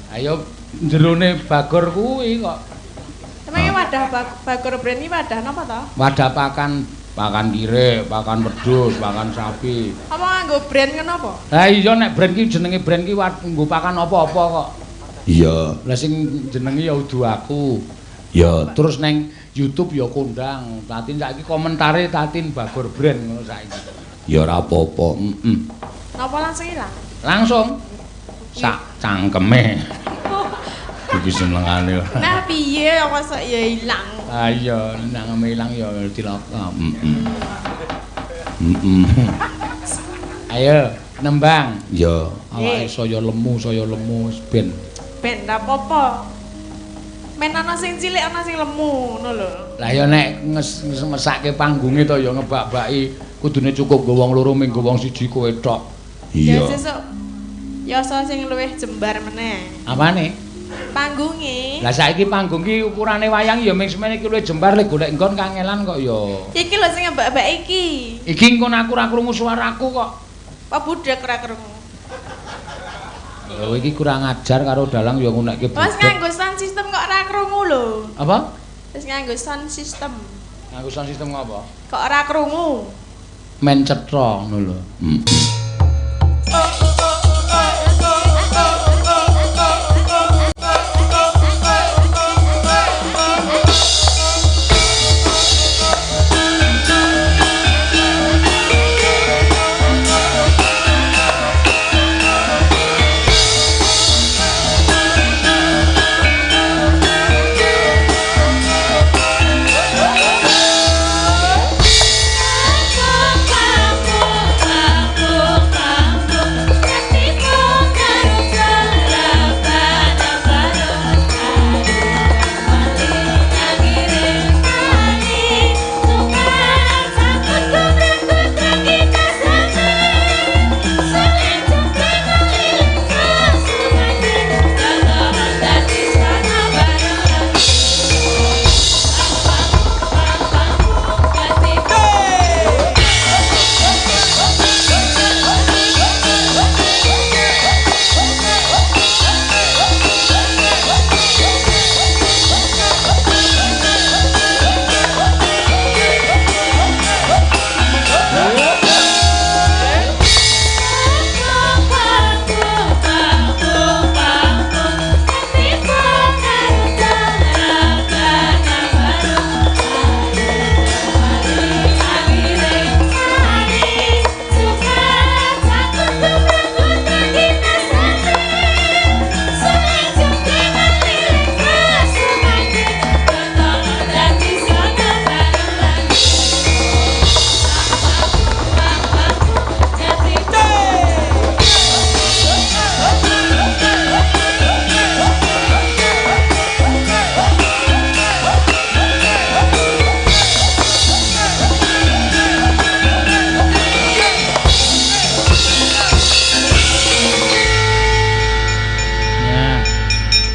Ayo jerone Bagor kuwi kok. Emangnya wadah Bagor Brand iki wadah napa to? Wadah pakan, pakan kirik, pakan wedhus, pakan sapi. Apa nganggo brand ngono apa? Lah iya nek brand ki jenenge brand ki nggo pakan apa-apa kok. Iya. Lah sing jenenge ya udu aku. Ya, terus neng YouTube ya kondang. Tatin saiki komentare Tatin Bagor Brand ngono saiki. Ya ora apa-apa. Heeh. Napa langsung ilang? Langsung. Sak cangkeme. Iki senengane. Nah piye kok sok ya ilang. Ah iya, cangkeme ilang ya cilaka. Heeh. Heeh. Ayo nembang. Ya, awake saya lemu ben. Ben ra apa-apa. Men ana sing cilik ana sing lemu ngono lho. Lah ya nek mesake panggunge to ya ngebak-baki kudune cukup nggo wong loro ming nggo wong siji kowe tok. Iya. Ya sesuk ya sing luwih jembar meneh. Apane? Panggunge. Lah saiki panggung ki ukurane wayang ya ming semene iki luwih jembar lek golek nggon kangelan kok ya. Iki lho sing ngebak-bak iki. Iki engko aku ora krungu suaraku kok. Apa budhek ora krungu? Lho iki kurang ajar karo dalang ya ngunekke budhek. Wis nganggo sound system kok ora krungu lho. Apa? Wis nganggo sound system. Nganggo sound system ngopo? Kok ora krungu? Men cetha ngono lho.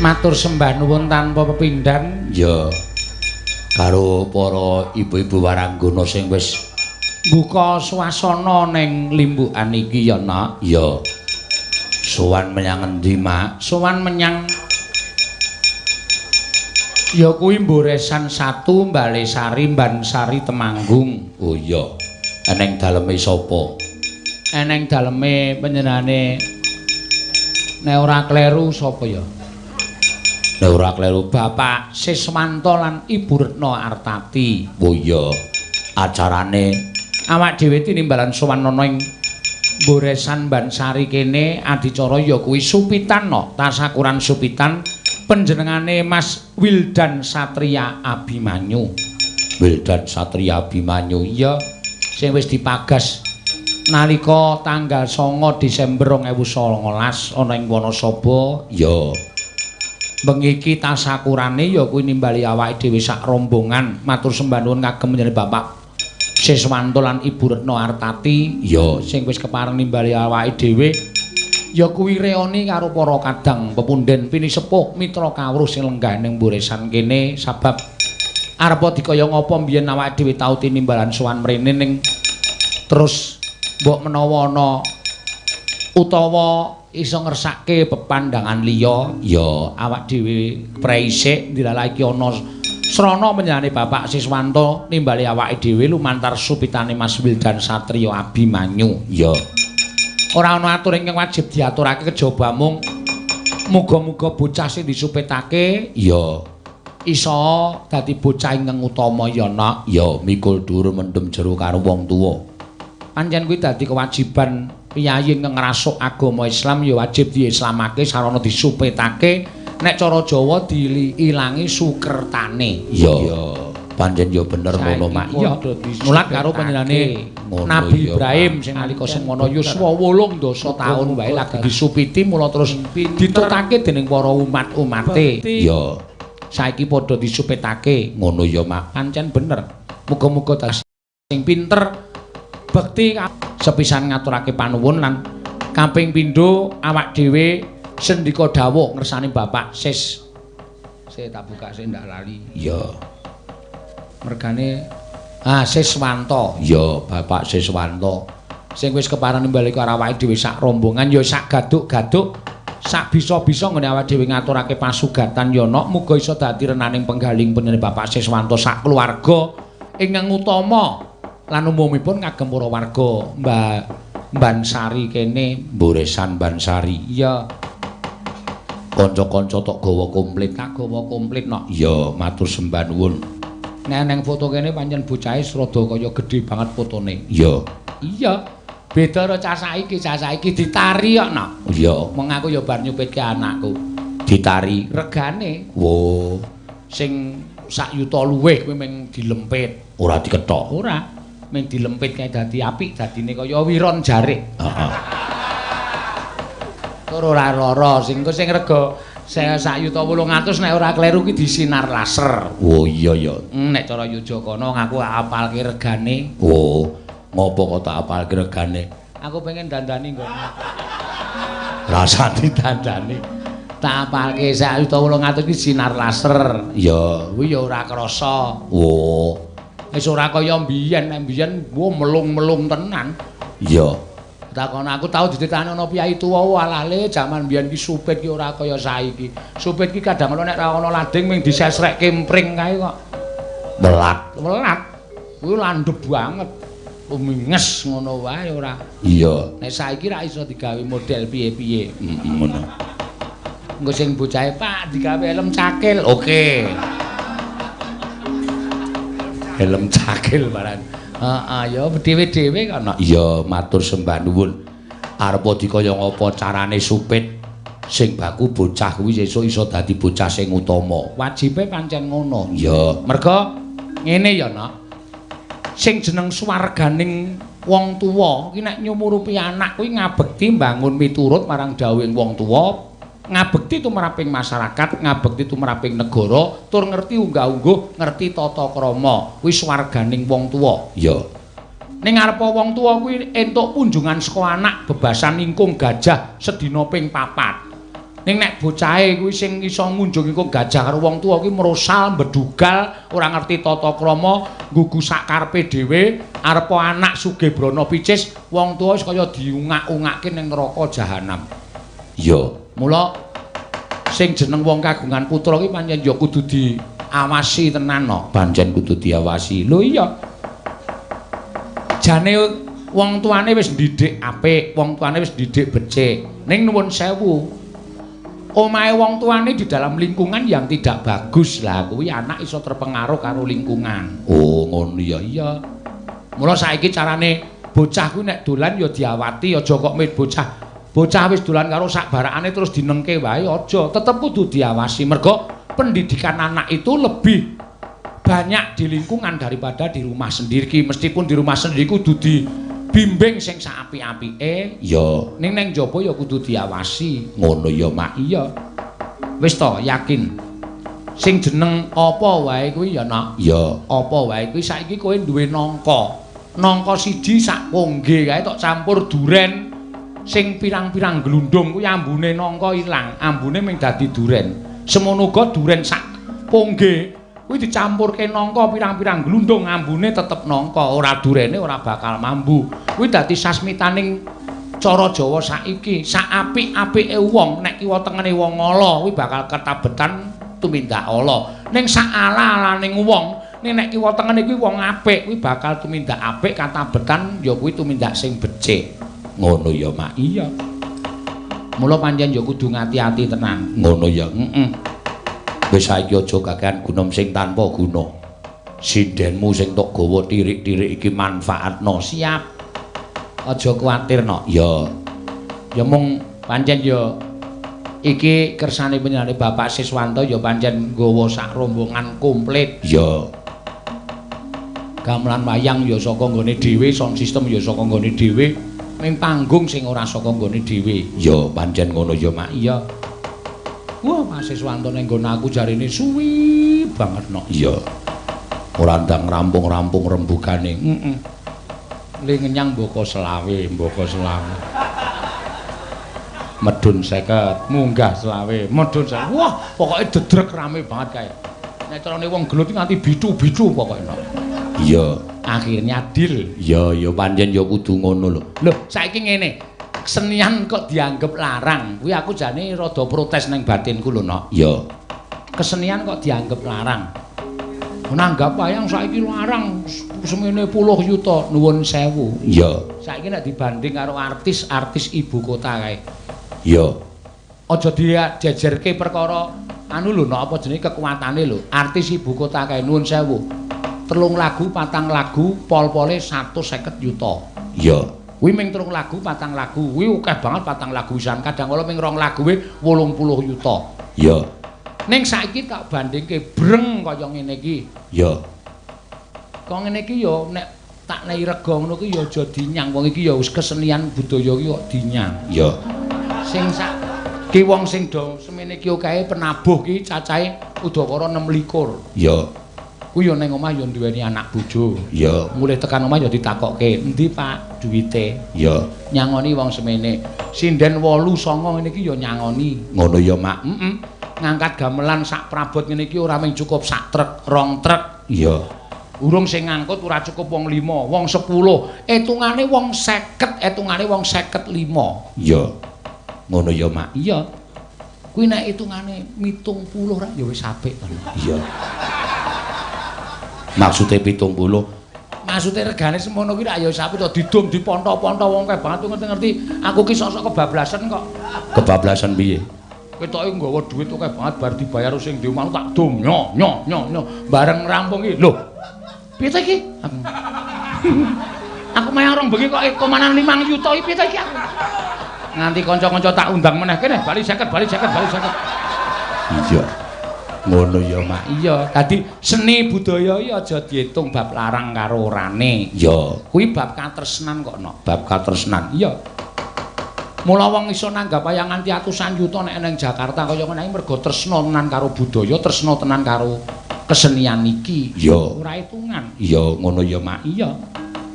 Matur sembah nuwun tanpa pepindhan ya karo para ibu-ibu waranggana sing wis mbuka swasana ning limbukan iki ya nak. Ya sowan menyang endi Mak? Sowan menyang ya kuwi Mboresan 1 Balesari Bansari Temanggung. Oh iya, eneng daleme sapa? Eneng daleme panjenengane nek ora kleru sapa ya? Nek ora kleru Bapak Siswanto lan Ibu Retno Artati. Oh iya, acarane awak dhewe tinimbalan sowan ana ing Mboresan Bansari kene adicara ya kuwi Supitan no, tasakuran Supitan panjenengane Mas Wildan Satria Abimanyu. Wildan Satria Abimanyu iya, sing wis dipagas nalika tanggal 9 Desember 2019 ana ing Wanasaba. Ya. Bengi iki tasakurane ya kuwi nimbali awake dhewe sak rombongan matur sembah nuwun kagem panjenengan Bapak Siswanto lan Ibu Retno Artati ya sing wis kepareng nimbali awake dhewe ya kuwi reoni karo para kadang pepunden pinisepuh mitra kawruh sing lenggah ning Mboresan kene sabab arepa dikaya ngapa mbiyen awake dhewe tau tinimbalan sowan mrene ning terus mbok menawa ana utawa iso ngersake pepandangan liya. Ya awak dhewe preisik ndilalah iki ana srana panjenengane Bapak Siswanto nimbali awake dhewe lumantar supitane Mas Wildan Satrio Abimanyu. Ya. Ora ana atur ingkang wajib diaturake kejaba mung muga-muga bocah sing disupitake ya iso dadi bocah ingkang utama ya nak. Ya mikul dhuwur mendem jero karo wong tuwa. Pancen kuwi dadi kewajiban piyayi ingkang ngrasuk agama Islam ya wajib diislamake sarana disupitake nek cara Jawa diilangi sukertane. Ya. Pancen ya bener ngono Mak. Iya. Nulat karo panjenengane Nabi Ibrahim sing nalika semono yuswa 80 taun wae lagi disupiti mula terus ditutake dening para umat-umate. Ya. Saiki padha disupitake. Ngono ya Mak. Pancen bener. Muga-muga dadi sing pinter bekti sepisan ngaturake panuwun lan kaping pindho awak dhewe sendika dawuh ngersane Bapak Sis. Sik tak buka sik ndak lali. Ya. Mergane Siswanto. Ya, Bapak Siswanto sing wis kepareng nimbali karo awake dhewe sak rombongan ya sak gaduk-gaduk sak bisa-bisa nggone awake dhewe ngaturake pasugatan ya nok muga iso dadi renaning penggaling panjenengan Bapak Siswanto sak keluarga ingkang utama lan umumipun kagem para warga Mbansari kene, Mboresan Mbansari. Iya. Kanca-kanca tok gawa komplit, tak gawa komplit nok. Ya, matur sembah nuwun. Nek neng foto kene pancen bocahe rada kaya gedhe banget fotone. Iya. Iya. Beda karo cah saiki ditari kok nok. Iya. Meng aku ya bar nyupitke anakku. Ditari regane. Wo, sing sak yuta luwih kuwi mung dilempit. Ora dikethok. Ora. Mung dilempit kae dadi apik, dadine kaya wiron jarik. Heeh. Tur ora lara, sing sing rega 1.800.000 nek ora kleru ki disinar laser. Oh iya ya. Nek cara Yogyakarta ngaku apalke regane. Oh, ngopo kok tak apalke regane? Aku pengen dandani nggone. Rasane dandani. Tak apalke 1.800.000 ki sinar laser. Ya, kuwi ya ora krasa. Oh. Wis ora kaya mbiyen, nek mbiyen wo melung-melung tenan. Iya. Takon aku tau ditetani ana piyai tuwa walale jaman mbiyen ki supit ki ora kaya saiki. Supit ki kadang nek ora ana lading mung disesrekke mpring kae kok. Welat. Welat. Kuwi landhep banget. Ruminges ngono wae ora. Iya. Nek saiki ra iso digawe model piye-piye. Heeh ngono. Engko sing bocahe Pak digawe helm cakil. Oke. Helm cakil barang. Heeh ya dhewe-dhewe kono. Iya, matur sembah nuwun. Arepa dikaya ngapa carane supit sing baku bocah kuwi sesuk iso dadi bocah sing utama. Wajibe pancen ngono. Iya. Merga ngene ya, Nak. Sing jeneng swarganing wong tuwa ki nek nyumurupi anak kuwi ngabekti mbangun miturut marang dawuhing wong tuwa, ngabekti tumraping masyarakat, ngabekti tumraping negara, tur ngerti unggah-ungguh, ngerti tata krama. Kuwi swarganing wong tuwa. Iya. Ning ngarepa wong tuwa kuwi entuk punjungan saka anak bebasan ingkung gajah sedina ping 4. Ning nek bocahe kuwi sing iso ngunjung ingkung gajah karo wong tuwa kuwi mrosal, mbedugal, ora ngerti tata krama, nggugu sak karepe dhewe, arepa anak sugih brana picis, wong tuwa wis kaya diungak-ungake ning neraka jahanam. Iya. Mula sing jeneng wong kagungan putra ki pancen ya kudu diawasi tenan no. Pancen kudu diawasi. Lho iya. Jane wong tuane wis ndidik apik, wong tuane wis ndidik becik. Ning nuwun sewu, omahe wong tuane di dalam lingkungan yang tidak bagus lah kuwi anak iso terpengaruh karo lingkungan. Oh, ngono ya. Iya. Mula saiki carane bocah kuwi nek dolan ya diawati, aja kok mit bocah. Bocah wis dolan karo sak barakane terus dinengke wae aja, tetep kudu diawasi. Mergo pendidikan anak itu lebih banyak di lingkungan daripada di rumah sendiri. Meskipun di rumah sendiri kudu dibimbing sing sak apik-apike, ya. Ning nang njaba ya kudu diawasi. Ngono ya, Mak. Iya. Wis to, yakin. Sing jeneng apa wae kuwi ya, Nak? Ya. Apa wae kuwi saiki kowe duwe nangka. Nangka siji sak pongge kae tok campur duren sing pirang-pirang glundung kuwi ambune nangka ilang, ambune mung dadi duren. Semono uga duren sak pongge kuwi dicampurke nangka pirang-pirang glundung, ambune tetep nangka, ora durene ora bakal mambu. Kuwi dadi sasmitaning Cara Jawa saiki, sak apik-apike wong nek kiwa tengene wong ala kuwi bakal ketabetan tumindak ala. Ning sak ala-alaning wong, nek kiwa tengene kuwi wong apik kuwi bakal tumindak apik katabetan ya kuwi tumindak sing becik. Ngono ya, Mak. Iya. Mula pancen ya kudu ngati-ati tenan. Ngono ya. Heeh. Wis saiki aja kakehan gunem sing tanpa guna. Sindenmu sing tok gawa tirik-tirik iki manfaatno. Siap. Aja kuwatir no. Ya. Ya mung pancen ya iki kersane panjenengane Bapak Siswanto ya pancen nggawa sak rombongan komplit. Ya. Gamelan wayang ya saka nggone dhewe, sound system ya saka nggone dhewe, ning panggung sing ora saka nggone dhewe. Ya pancen ngono ya, Mak. Iya. Wah, Pak Siswanto ning nggon aku jarine suwi banget no. Iya. Ora ndang rampung-rampung rembugane. Heeh. Le ngenyang mboko selawe, mboko selawe. Medun 50, munggah selawe, medun 50. Wah, pokoke dedrek rame banget kae. Nek carane wong gelut nganti bicu-bicu pokoke. Iya, akhirnya deal. Iya, ya pancen ya kudu ngono lho. Lho, saiki ngene. Kesenian kok dianggep larang. Kuwi aku jane rada protes ning batinku lho, Nok. Iya. Kesenian kok dianggep larang. Nanggap wayang saiki larang semene puluh yuta, nuwun sewu. Iya. Saiki nek dibanding karo artis-artis ibu kota kae. Iya. Aja dijejerke perkara anu lho, Nok, apa jenenge kekuatane lho. Artis ibu kota kae nuwun sewu. 3 lagu, 4 lagu, pol-pole 150 yuta. Iya. Kuwi ming 3 lagu, 4 lagu. Kuwi akeh banget 4 lagu wisan. Kadang kala ming 2 lagu kuwi 80 yuta. Iya. Ning saiki tak bandingke breng kaya ngene iki. Iya. Kaya ngene iki ya nek tak nei rega ngono ki ya aja dinyang. Wong iki ya wis kesenian budaya iki kok dinyang. Iya. Sing sak ki wong sing do semene iki akeh penabuh ki cacahe udakara 26. Iya. Kuwi ya ning omah ya duweni anak bojo. Iya. Mulih tekan omah ya ditakokke, "Endi, Pak, duwite?" Iya. Nyangoni wong semene. Sinden 8 9 ngene iki ya nyangoni. Ngono ya, Mak. Heeh. Ngangkat gamelan sak prabot ngene iki ora mung cukup sak truk, rong truk. Iya. Urung sing ngangkut ora cukup wong 5, wong 10. Etungane wong 50, etungane wong 55. Iya. Ngono ya, Mak. Iya. Kuwi nek hitungane 70 rak ya wis apik to. Iya. Maksude 70. Maksude regane semono kuwi rak ya wis apik to, didum diponto-ponto wong akeh banget ngerti-ngerti. Aku ki sok-sok kebablasan kok. Kebablasan piye? Ketoke nggawa dhuwit akeh banget bar dibayar sing di omah tak dum nyo nyo nyo nyo bareng rampung iki. Lho. Piye ta iki? Aku mayang rong bengi kok komanan 5 yuta iki piye ta iki aku? Nganti kanca-kanca tak undang meneh kene bali 50 bali 50 bali 50. Iya. Ngono ya, Mak. Iya, dadi seni budaya iki aja diitung bab larang karo orane. Iya, kuwi bab katresnan kok, Nok. Bab katresnan. Iya. Mula wong iso nanggap wayang nganti atusan yuta nek nang Jakarta kaya ngene iki mergo tresna tenan karo budaya, tresna tenan karo kesenian iki. Iya. Ora hitungan. Iya, ngono ya, Mak. Iya.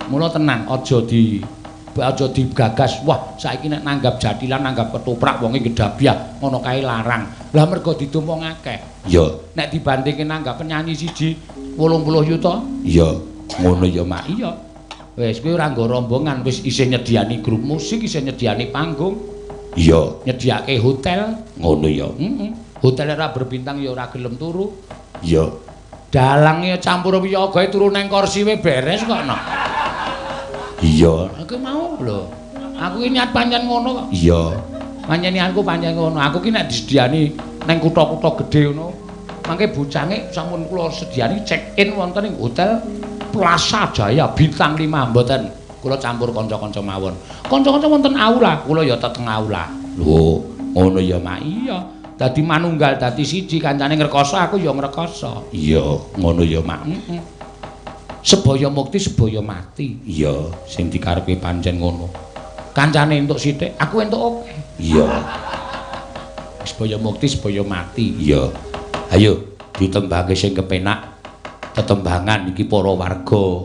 Mula tenang, aja digagas. Wah, saiki nek nanggap jathilan, nanggap ketoprak wonge gedabyah, ngono kae larang. Lah mergo didum wong akeh. Iya. Nek dibandingke nanggap penyanyi siji 80 yuta. Iya. Ngono ya, Mak. Iya. Wis kuwi ora nggo rombongan, wis isih nyediani grup musik, isih nyediani panggung. Iya, nyediake hotel. Ngono ya. Heeh. Hotel ora berbintang ya ora gelem turu. Iya. Dalange campur wiyaga turu nang kursi we beres kok, Nok. Iya. Aku mau lho. Aku ki niat pancen ngono kok. Iya. Pancen niatku pancen ngono. Aku ki nek disediani nang kutha-kutha gedhe ngono, mangke bocange sampun kula sediani check in wonten ing hotel Plaza Jaya bintang 5 mboten. Kula campur kanca-kanca mawon. Kanca-kanca wonten aula, kula ya teteng aula. Lho, ngono ya, Mak. Iya. Dadi manunggal dadi siji, kancane ngrekoso aku ya ngrekoso. Iya, ngono ya, Mak. Heeh. Sebaya mukti sebaya mati. Iya, sing dikarepe pancen ngono. Kancane entuk sithik, aku entuk akeh. Iya. Sebaya mukti sebaya mati. Iya. Ayo ditembake sing kepenak. Tetembangan iki para warga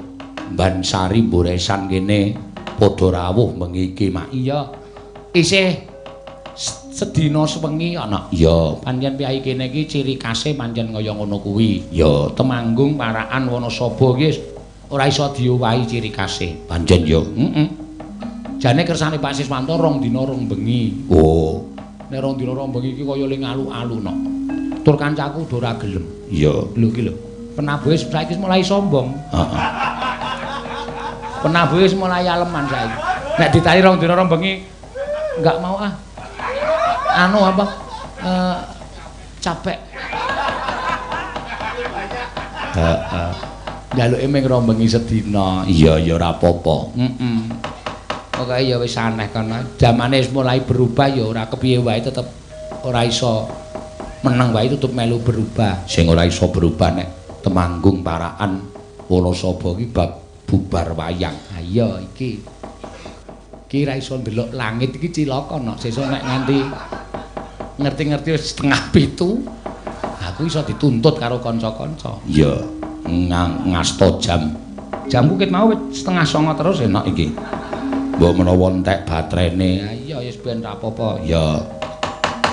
Bansari Mboresan kene padha rawuh wengi iki, Mak. Iya. Isih sedina sewengi ana. Iya, pancen piyai kene iki ciri khase pancen kaya ngono kuwi. Ya, Temanggung, Parakan, Wonosobo iki ora iso diowahi ciri khase. Pancen ya. Heeh. Jane kersane Pak Siswanto 2 dina 2 bengi. Oh. Nek 2 dina 2 bengi iki kaya le ngalu-alu no. Tur kancaku udah ora gelem. Iya, lho iki lho. Penabuhe saiki mulai sombong. Heeh. Penabuhe wis mulai aleman saiki. Nek ditari 2 dina 2 bengi enggak mau ah. Anu apa? Capek. Heeh. Njaluke mung 2 bengi sedina. Iya, ya ora apa-apa. Heeh. Pokoke ya wis aneh kono. Jamane wis mulai berubah ya ora kepiye wae tetep ora iso meneng wae tetep melu berubah. Sing ora iso berubah nek Temanggung Parakan Wonosobo iki bab bubar wayang. Ha iya iki. Iki ra iso ndelok langit iki cilaka nok. Sesuk nek nganti ngerti-ngerti wis 6:30 aku iso dituntut karo kanca-kanca. Iya, ngasto jam. Jamku ket mau wis 8:30 terus enak iki. Mbok menawa entek baterene. Ha iya wis ben ra apa-apa. Ya.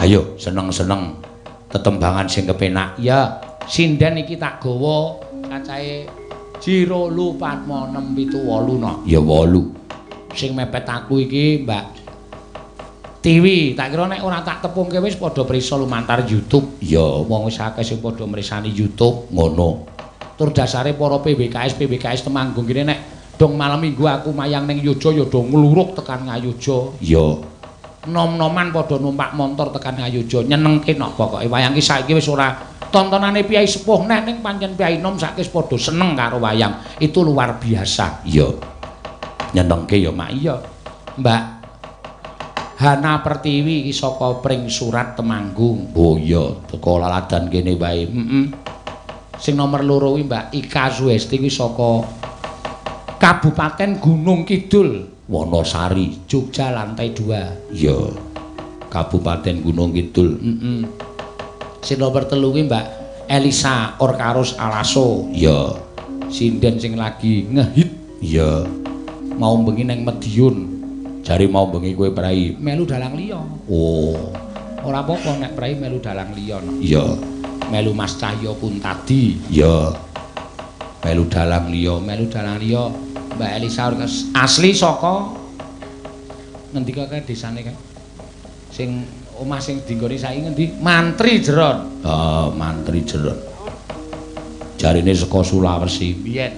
Ayo seneng-seneng tetembangan sing kepenak. Ya, sinden iki tak gawa cacahe 1 2 4 6 7 8 no. Ya 8. Sing mepet aku iki Mbak Tiwi, tak kira nek ora tak tepungke wis padha prisa lumantar YouTube. Ya, wong wis akeh sing padha mrisani YouTube ngono. Tur dasare para PWKS Temanggung kene nek dong malam minggu aku mayang ning Yojo ya do ngluruk tekan Ngayojo. Ya. Nom-noman padha numpak montor tekan Ngayojo, nyenengke nok pokoke wayang ki saiki wis ora tontonane piyai sepuh neh ning pancen piyai nom saiki wis padha seneng karo wayang. Itu luar biasa. Iya. Nyenengke ya, Mak. Iya. Mbak Hana Pertiwi iki saka Pring Surat Temanggung. Oh iya, teko laladan kene wae. Heeh. Sing nomor 2 kuwi Mbak Ika Suhesti kuwi saka Kabupaten Gunung Kidul, Wonosari, Jogja lantai 2. Iya. Kabupaten Gunung Kidul. Heeh. Sing nomor 3 kuwi Mbak Elisa Orkarus Alaso. Iya. Sinden sing lagi ngehit. Iya. Mau bengi nang Madiun. Jare mau bengi kowe prei melu dalang liya. Oh. Ora apa-apa nek prei melu dalang liya no. Iya. Melu Mas Cahyo Kuntadi. Iya. Melu dalang liya, melu dalang liya. Mbak Elisa asli saka ngendi kae desane kae? Sing omah sing dinggoni saiki ngendi? Mantri Jeron. Oh, Mantri Jeron. Jarine saka Sulawesi. Biyen.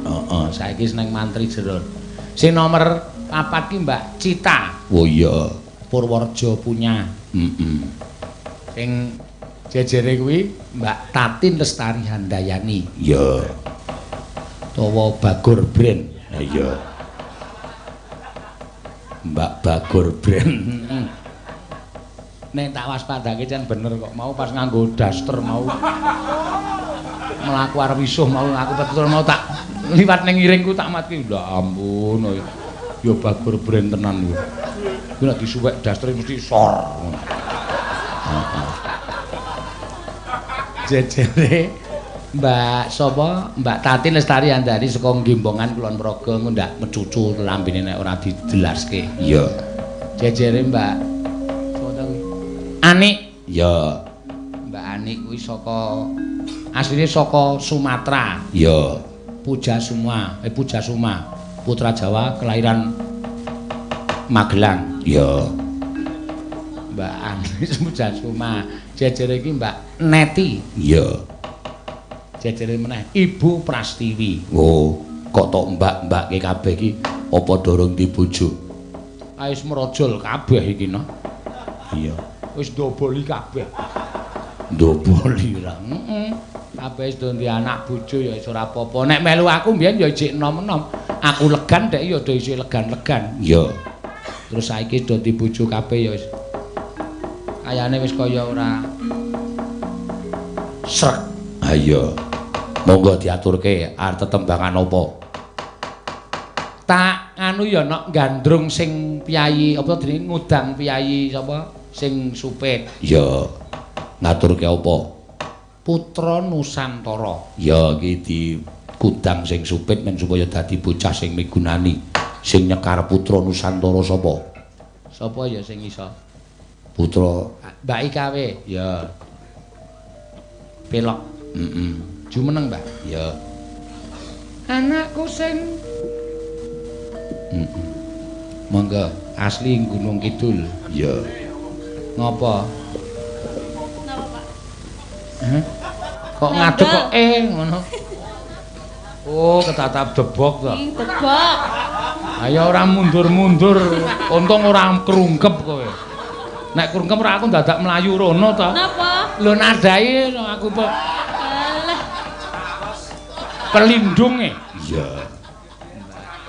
Heeh, saiki seneng Mantri Jeron. Sing nomor 4 ki Mbak Cita. Oh iya, Purworejo punya. Heeh. Sing jejere kuwi Mbak Tatin Lestari Handayani. Iya. Tawa Bagor Brand. Ha iya. Mbak Bagor Brand. Nek tak waspadake jan bener kok mau pas nganggo daster mau mlaku arep wisuh mau aku betul mau tak liwat ning iringku tak mati. Ya ampun. Ya Bagor Brand tenan kuwi. Kuwi nek disuwek dastere mesti sor. Jejere Mbak sapa? Mbak Tatin Lestari Handayani saka Gimbongan Kulon Progo engko ndak mecucu lambene nek ora dijelaske. Iya. Jejere Mbak sapa ta kuwi? Anik. Iya. Mbak Anik kuwi saka asline saka Sumatera. Iya. Puja Suma, Puja Suma, putra Jawa kelahiran Magelang. Iya. Mbak Anik Puja Suma. Jejere iki Mbak Neti. Iya. Jejere meneh Ibu Prastiwi. Oh, kok tok mbak-mbake kabeh iki apa durung dibojo? Ayo wis merojol kabeh iki no. Iya. Wis ndoboli kabeh. Ndoboli ra. Heeh. Kabeh wis do anak bojo ya wis ora apa-apa. Nek melu aku mbiyen ya isih enom-enom. Aku legan dek ya do isih legan-legan. Iya. Terus saiki do dibojo kabeh ya wis. Kayane wis kaya ora srek. Ha iya. Monggo diaturke arep tetembangan apa? Tak anu ya nok gandrung sing piyayi apa jenenge ngudang piyayi sapa sing supit. Iya. Ngaturke apa? Putra Nusantara. Ya iki dikudang sing supit men supaya dadi bocah sing migunani. Sing nyekar Putra Nusantara sapa? Sapa ya sing iso? Putra Mbak Ika we. Ya. Pelok. Heeh. Jumeneng, Mbah. Ya. Anakku sing heeh. Monggo, asli Gunung Kidul. Iya. Ngopo? Napa, Pak? Hah? Kok ngadeg kok ngono? Oh, ketatap debok to. Debok. Ayo ora mundur-mundur, untung ora krungkep kowe. Nek krungkep ora aku dadak mlayu rono to. Napa? Lho nadai aku kok. Alah. Pelindunge. Iya.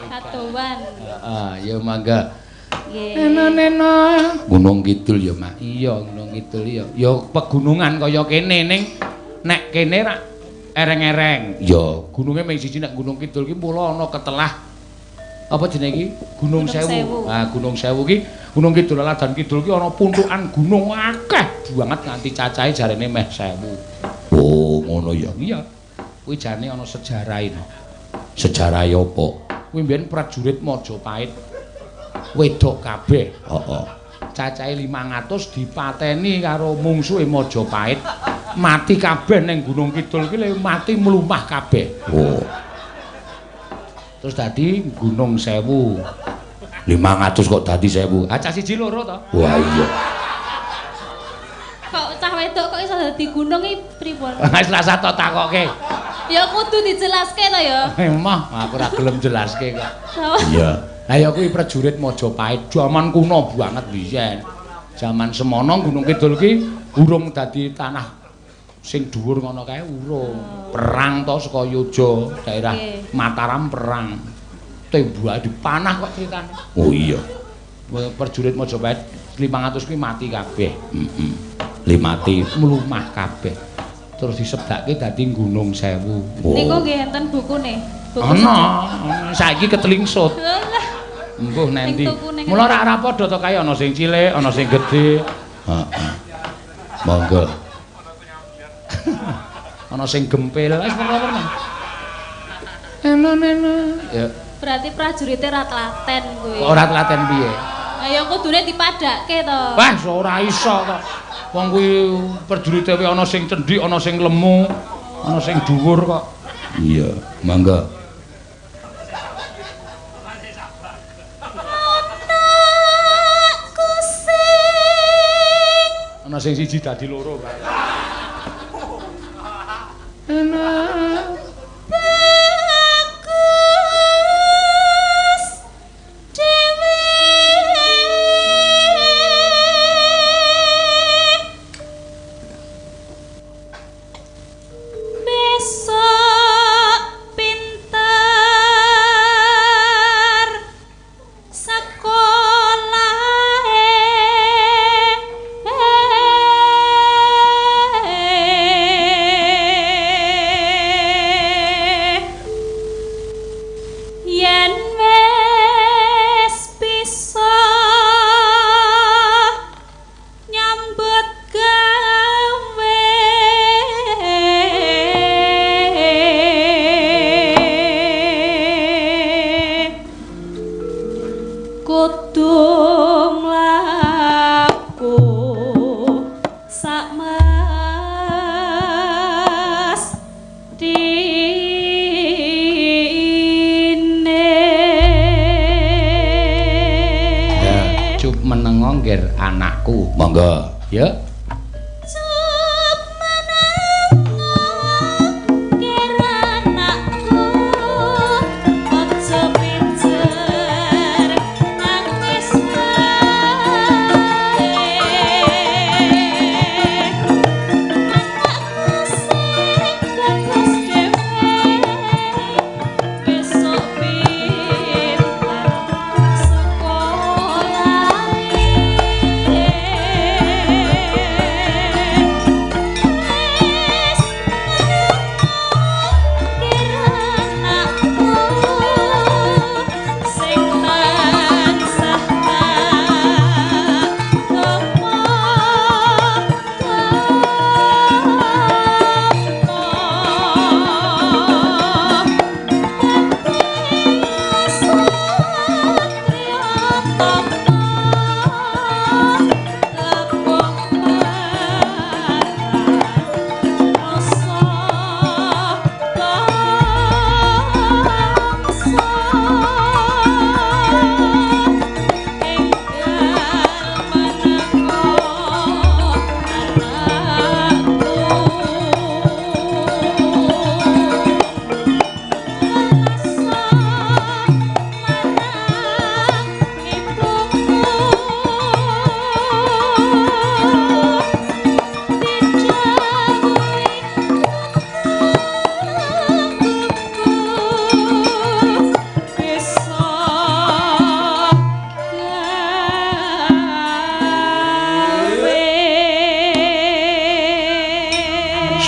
Katuan. Heeh, ya mangga. Nggih. Neno-neno. Gunung Kidul ya, Mak. Iya, Gunung Kidul ya. Ya pegunungan kaya kene ning nek kene rak ereng-ereng. Iya, gununge mung siji nek Gunung Kidul ki mula ana ketelah apa jenenge iki? Gunung Sewu. Ah, Gunung Sewu ki Gunung Kidul Ladan Kidul ki ana puntukan gunung akeh banget nganti cacahe jarene meh 1000. Oh, ngono ya. Iya. Kuwi jane ana sejarahe no. Sejarahe apa? Kuwi mbiyen prajurit Majapahit wedok kabeh. Heeh. Cacahe 500 dipateni karo mungsuhe Majapahit. Mati kabeh ning Gunung Kidul ki le mati mlumah kabeh. Oh. Terus dadi Gunung Sewu. 500 kok dadi 1000. Ah, cah siji loro to. Wah iya. Kok cah wedok kok iso dadi gunung iki pripun? Wis rasah tok takoke. Ya kudu dijelaske to ya. Emah, aku ora gelem jelaske kok. Iya. Lah ya kuwi prajurit Majapahit jaman kuno banget biyen. Jaman semono Gunung Kidul ki urung dadi tanah sing dhuwur ngono kae urung. Perang to saka Yojo, daerah Mataram perang. Tembak dipanah kok ceritane. Oh iya. Prajurit Majapahit 500 kuwi mati kabeh. Heeh. Limati mlumah kabeh. Terus disebakke dadi Gunung Sewu. Oh. Niku nggih enten bukune. Buku ana, saiki ketelingsut. Mbuh nendi. Mula ora ora padha to kae ana sing cilik, ana sing gedhe. Heeh. Monggo. Ana sing gempil, wis werna-werna. Eno-eno. Ya. Berarti prajurite ora telaten kuwi. Kok ora telaten piye? Lah ya kudune dipadhakke to. Wah, ora iso kok. Wong kuwi prajurite kuwi ana sing cendhik, ana sing lemu, ana sing dhuwur kok. Iya, mangga. Anakku sing ana sing siji dadi loro kae. Anak bagus dhewe besok pinter sekolahe. Yen wis bisa nyambut gawe kudu mlaku sak mestine. Ya, cup menengo ngger anakku. Monggo. Ya. Cup menengo ngger anakku, aja pijer nangis wae. Anakku sing bagus dhewe besok pinter sekolahe.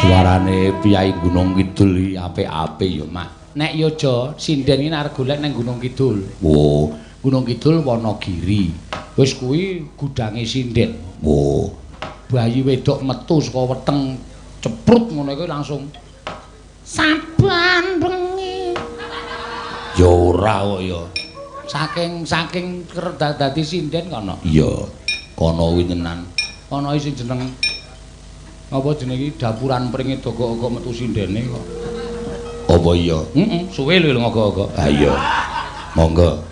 Suarane piyai Gunung Kidul iki apik-apik ya, Mak. Nek ya aja sinden iki arep golek nang Gunung Kidul. Oh, Gunung Kidul Wonogiri. Wis kuwi gudange sinden. Oh, bayi wedok metu saka weteng ceprut ngono iku langsung saban bengi. Ya ora kok ya. Saking dadi sinden kono. Iya. Kono kuwi tenan. Ana sing jeneng apa jenenge iki dapuran pringe dogok-ogok metu sindene kok. Apa iya? Heeh, suwe lho ngogok-ogok. Ha iya. Monggo.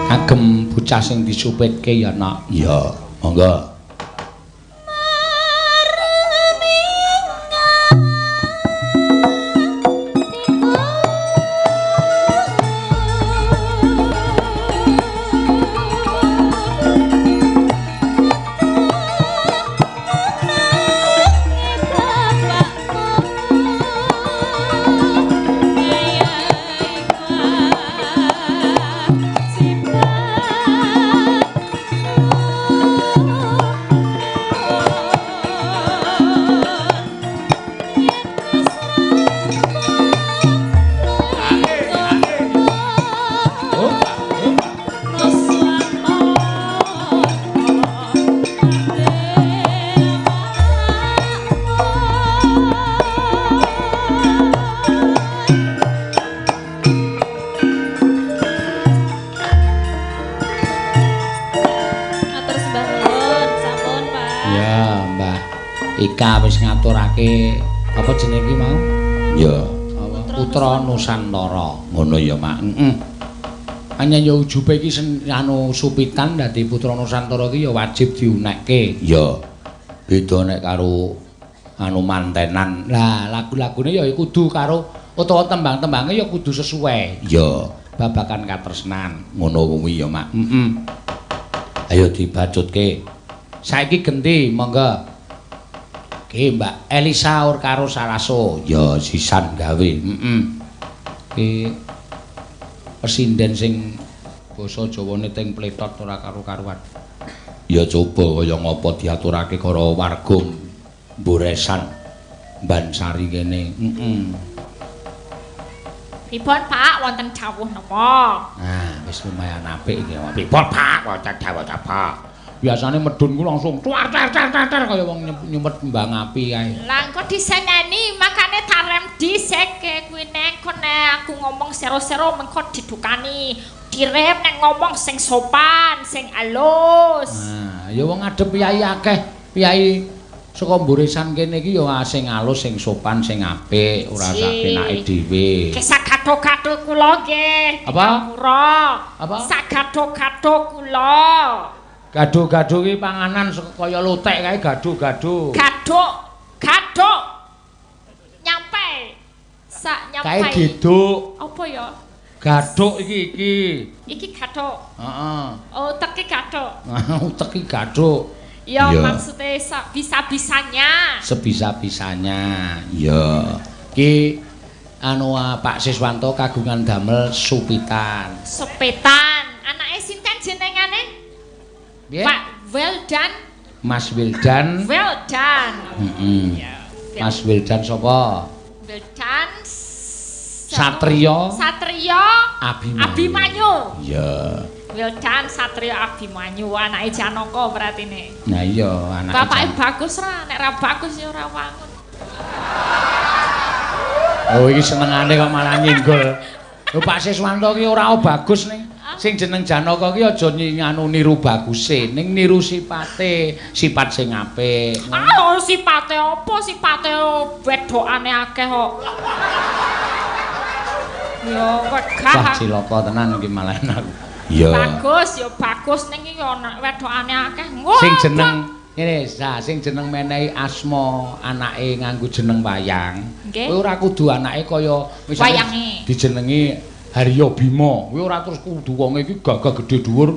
Agem bocah sing disupitke ya, Nak. Iya, monggo. Ika wis ngaturake apa jenenge iki mau? Ya, Putra Nusantara. Ngono ya, Mak. Heeh. Anyen ya ujube iki anu supitan dadi Putra Nusantara iki ya wajib diunekke. Ya. Beda nek karo anu mantenan. Lah, lagu-lagune ya kudu karo utawa tembang-tembange ya kudu sesuai. Ya, babakan katresnan. Ngono kuwi ya, Mak. Heeh. Ayo dibacutke. Saiki genti, monggo. Oke, Mbak Elisa or karo Saraso. Ya sisan gawe. Heeh. Ki pesinden sing basa Jawane teng pletot ora karo-karuan. Ya coba kaya ngapa diaturake karo warga Mboresan Bansari kene. Heeh. Pripun Pak wonten dawuh napa? Nah, wis lumayan apik iki. Pripun Pak wonten dawuh napa? Biasane medun ku langsung cuar car car car kaya wong nyumet kembang api kae. Lah engko diseneni makane tarem dhisike kuwi nek nek aku ngomong sero-sero mengko didukani. Direm nek ngomong sing sopan, sing alus. Nah, ya wong ngadep piyai akeh, piyai Saka mburesan kene iki ya sing alus, sing sopan, sing apik, ora sak penake dhewe. Ki sagatho-gatho kula nggih. Apa? Apa? Sagatho-gatho kula. Gado-gado ki panganan kaya lotek kae gado-gado. Gaduk, gaduk. Nyampe. Sak nyampe. Kae geduk. Apa ya? Gaduk iki iki. Iki gaduk. Heeh. Oh, utek gaduk. Utek ki gaduk. Ya maksudnya sebisa-bisanya. Sebisa-bisanya. Iya. Ki anu Pak Siswanto kagungan damel supitan. Supitan. Anake sinten jenengane? Piye? Pak Wildan. Mas Wildan. Wildan. Heeh. Mas Wildan sapa? Wildan Satrio. Satrio Abimanyu. Abimanyu. Iya. Wildan Satrio Abimanyu anake Janaka berarti ne. Nah iya anake. Bapake bagus ra, nek ra bagus ya ora wangun. Oh iki senengane kok malah nyenggol. Lho Pak Siswanto ki ora bagus ning. Sing jeneng Janaka ki aja nganu niru baguse, ning niru sipate, sifat sing apik. Ah, sipate apa? Sipate wedokane akeh kok. Ya wegah. Wah cilaka tenan iki malah aku. Iya. Bagus ya bagus ning iki ana wedokane akeh. Sing jeneng ngene, sing jeneng menehi asma anake nganggo jeneng wayang. Kowe ora kudu anake kaya misale dijenengi Haryo Bima. Kowe ora terus kudu wong iki gagah gedhe dhuwur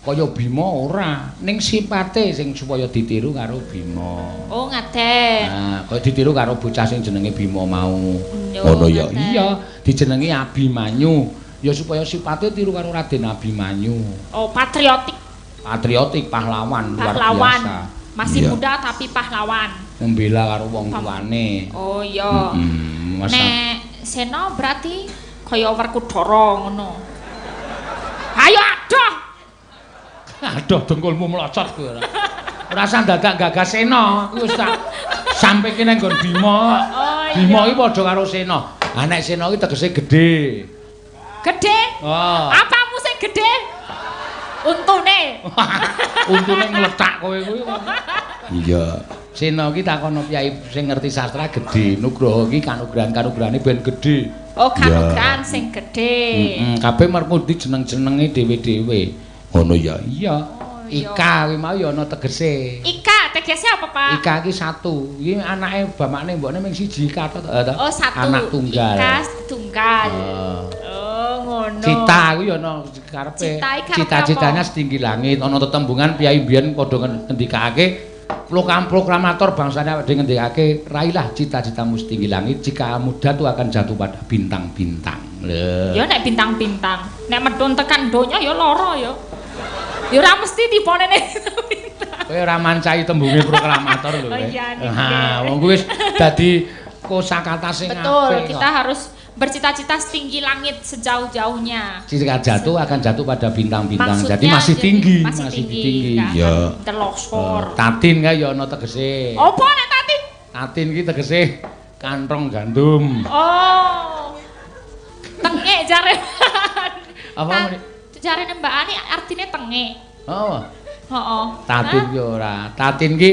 kaya Bima ora. Ning sipate sing supaya ditiru karo Bima. Oh, ngaten. Nah, kaya ditiru karo bocah sing jenenge Bima mau. Ngono ya. Iya, dijenengi Abimanyu. Ya supaya sipate tiru karo Raden Abimanyu. Oh, patriotik. Patriotik, pahlawan, luar biasa. Masih muda tapi pahlawan. Membela karo wong tuane. Oh iya. Nek Sena berarti kaya Werkudara ngono. Ayo adoh. Adoh dengkulmu mlocot kowe ora. Ora usah dadak gagas Sena, kuwi wis tak sampe kene nggon Bima. Oh, iya. Bima iki padha karo Sena. Ha nek Sena iki tegese gedhe. Gedhe? Oh. Apamu sing gedhe? Untune. Untune ngletak kowe kuwi. Iya. Sena iki takono piyai sing ngerti sastra gedhe. Nugroho iki kanugrahan-kanugrahane ben gedhe. Oh, kanugrahan sing gedhe. Heeh, kabeh merpundi jeneng-jenenge dhewe-dhewe. Ngono ya. Iya. Ika kuwi mau ya ana tegese. Ika tegese apa, Pak? Ika iki satu. Iki anake bapakne mbokne mung siji Ika to. Oh, satu. Anak tunggal. Ika tunggal. Oh, ngono. Cita kuwi ya ana karepe. Cita-citanya setinggi langit. Ana tetembungan piyai mbiyen padha ngendikake proklamator bangsane awake dhewe ngendikake raihlah cita-citamu setinggi langit, jika muda tuh akan jatuh pada bintang-bintang. Lho. Ya nek bintang-bintang, nek medhun tekan donya ya lara ya. Ya ora mesti tipone nek bintang. Kowe ora mancai tembunge proklamator lho kowe. Oh iya. Ha, wong kuwi wis dadi kosakata sing apik. Betul, kita harus bercita-cita setinggi langit sejauh-jauhnya. Jika jatuh akan jatuh pada bintang-bintang. Jadi masih tinggi, masih tinggi. Ya. Telosor. Tatin kae ya ana tegese. Apa nek tatin? Tatin ki tegese kantong gandum. Oh. Tengek jare. Apa? Jarene Mbak Ani artine tengek. Oh. Heeh. Tatin ki ora. Tatin ki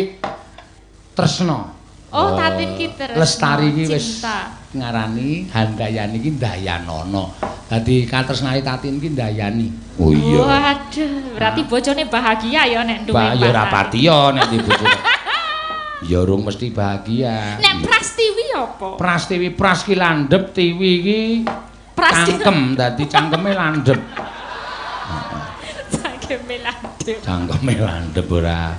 tresna. Oh, tatin ki tresna. Lestari ki wis ngarani Handayani ki Ndayanana. Dadi katresnane Tatin ki Ndayani. Oh iya. Waduh, berarti bojone bahagia ya nek duwe. Bah ya ora patiya nek di bojone. Ya urung mesti bahagia. Nek Prastiwi apa? Prastiwi pras ki landhep, tiwi ki cangkem, dadi cangkeme landhep. Cangkeme landhep. Cangkeme landhep ora.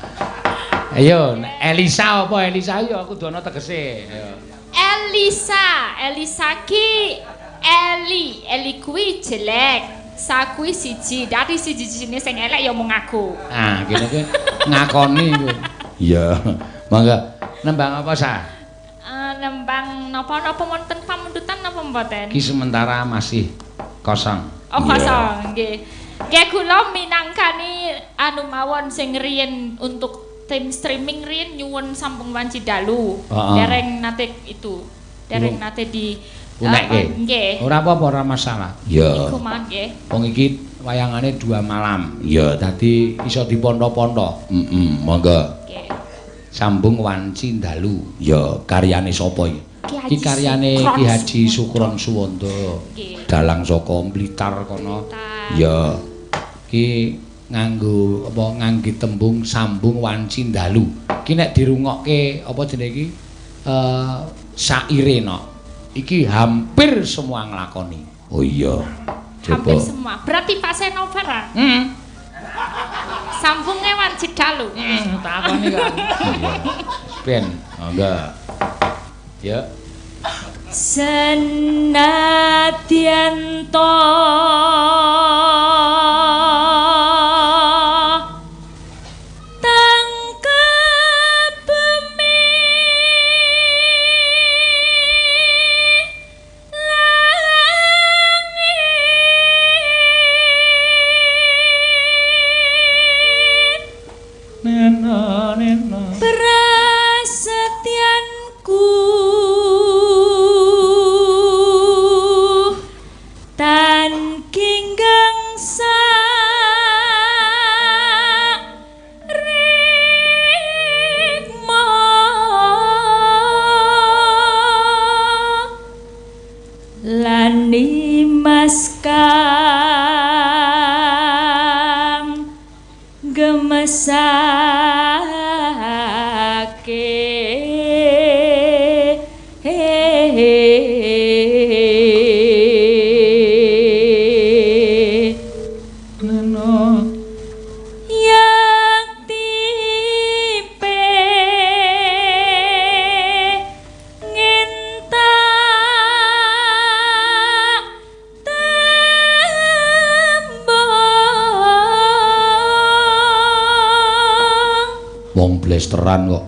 Ayo, Elisa apa Elisa ya aku kudu ana tegese. Ayo. Elisa, Elisa ki Eli, Eli kuwi jelek. Sa kuwi siji, dadi siji-sijine sing elek ya mung aku. Ah, kene kuwi ngakoni kuwi. Iya. Mangga nembang apa, Sa? Nembang napa-napa wonten pamundutan napa mboten? Ki sementara masih kosong. Oh, kosong nggih. Nggih kula minangkani anu mawon sing riyen untuk tim streaming riyen nyuwun sampung wanci dalu. Dereng nate itu. Dereng nate di unekke. Nggih. Ora apa-apa, ora masalah. Iya. Iku mawon nggih. Wong iki wayangane 2 malam. Iya, dadi iso diponto-ponto. Heeh, monggo. Nggih. Sambung Wanci Dalu. Ya, karyane sapa iki? Iki karyane Ki Haji Sukron Suwanda. Dalang saka Blitar kono. Ya. Ki nganggo apa ngangge tembung Sambung Wanci Dalu. Ki nek dirungokke apa jenenge iki? Saire no. Iki hampir semua nglakoni. Oh iya. Hampir semua. Berarti Pak Seno barang. Heeh. Sambunge Wanci Dalu. Takoni kan. Iya. Ben, monggo. Ya. Senadyan to prasetyanku tan ginggang sarikma lan nimas kang gemesake neno yakti pengen tak tembung. Wong blesteran kok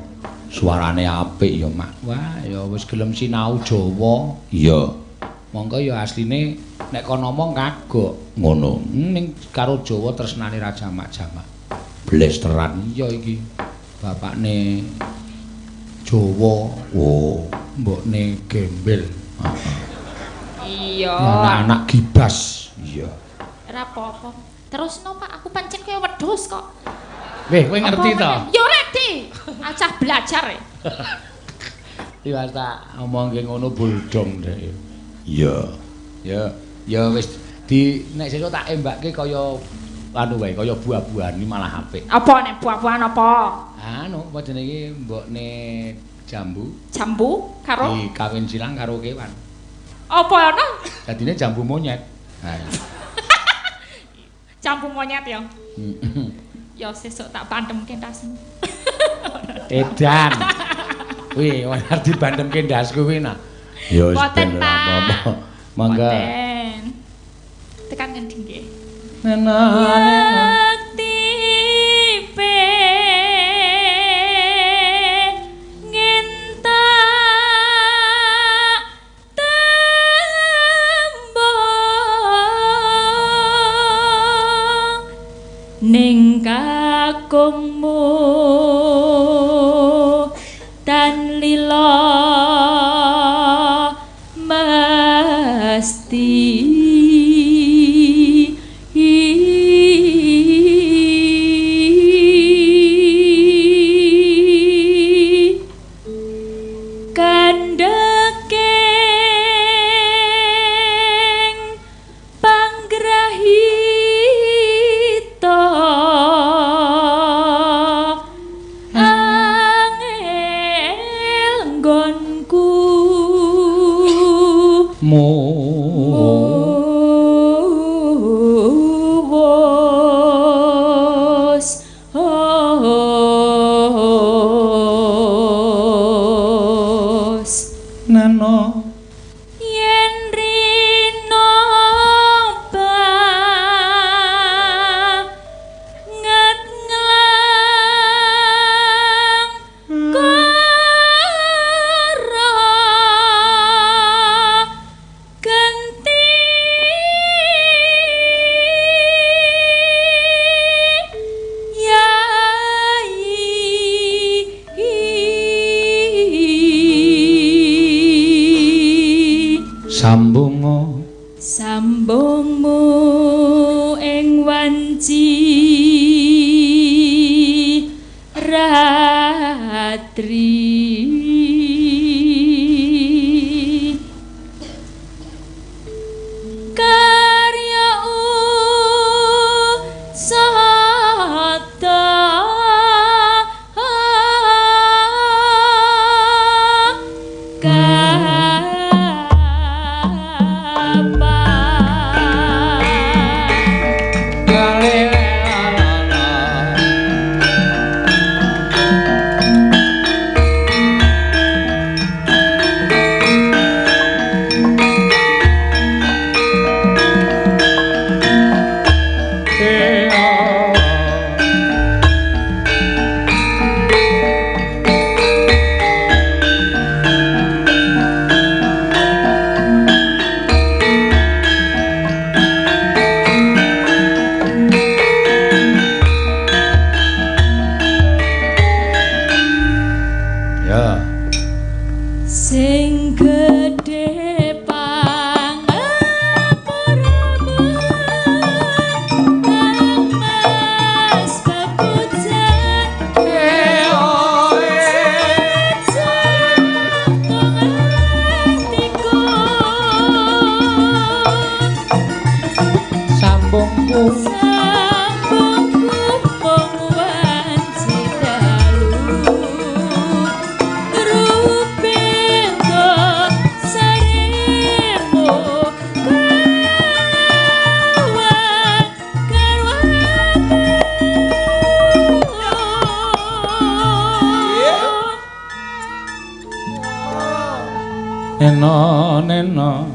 suarane apik ya, Mak. Wah, ya wis gelem sinau Jawa. Iya. Monggo ya asline nek kono ngomong kagok. Ngono. Ning karo Jawa tresnane ra jamak-jamak. Blesteran. Iya iki. Bapakne Jawa. Oh, mbokne gembel. Iya. Anak-anak gibas. Iya. Ora apa-apa. Terusno, Pak, aku pancen kaya wedhus kok. Weh, kowe ngerti to? Ya ngerti. Acah belajar e. Tiwas tak omongke ngono boldong dhek. Iya. Ya, ya wis di nek sesuk tak embakke kaya anu wae, kaya buah-buahan iki malah apik. Apa nek buah-buahan apa? Anu, apa jenenge iki mbokne jambu. Jambu karo dikawin silang karo kewan. Apa ana? Dadine jambu monyet. Ha. Jambu monyet ya. Ya sesuk tak pandemke ndasmu. Edan. Kuwi ora dibandemke ndasku kuwi nah. Ya wis ben apa-apa. Monggo. Tekan ngendi nggih? Nena nena. Yakti pengen tak tembung ning kakungmu tan lila mesti kandhakeng panggrahita angel nggonku muwus hos nano yen rina banget nglang kara genti yai sambunga sambungmu ing wanci rati. Sing gedhe pangapuramu Kang Mas pepujan atiku Sambungku sambungku mung wanci dalu rupinto saremu kawan garwamu. Neno neno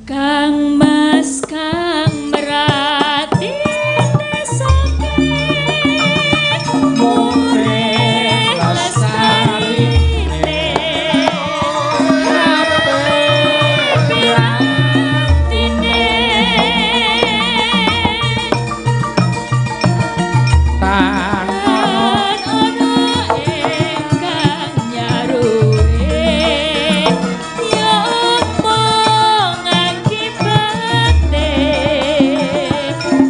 Kang Mas kang merati tesake murih lestarine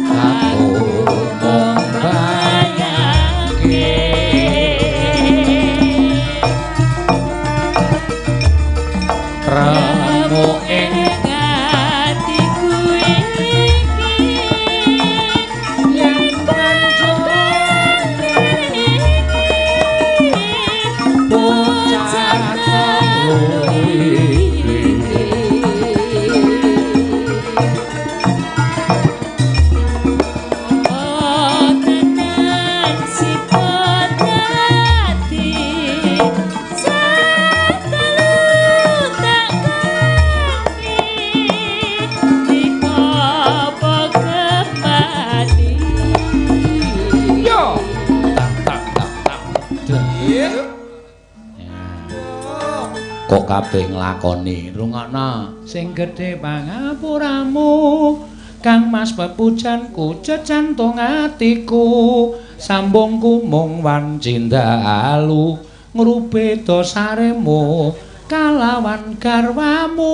pirantine tan tan ana ingkang nyaruwe ya mung akibate aku mung bayangke remuk ing atiku iki yen banjur bocah telu iki. Oh tenan sifat ati telu tak kanthi dikopo kemati. Yo tak tak tak tak. Kok kabeh nglakoni rungokno sing gedhe pangapuramu Kang Mas pepujanku jejantung atiku sambungku mung wanci dalu ngrupe dosaremu kalawan garwamu.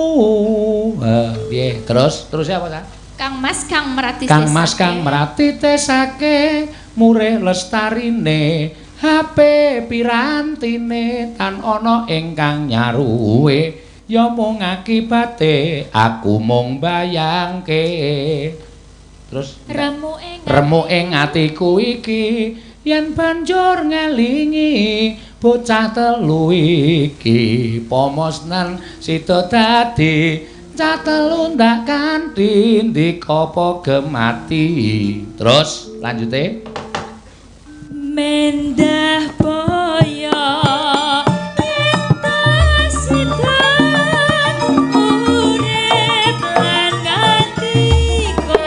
Piye terus terus apa ta? Kang Mas kang merati Kang Mas kang merati tesake murih lestarine HP pirantine tan ana ingkang nyaruwe ya mung akibate aku mung bayangke. Terus remuk ing atiku iki yen banjur ngelingi bocah telu iki pomosnan sida dadi cah telu ndak kanthi ndika apa gemati. Terus lanjute mendah boyo entas sidan urip lan ngatiko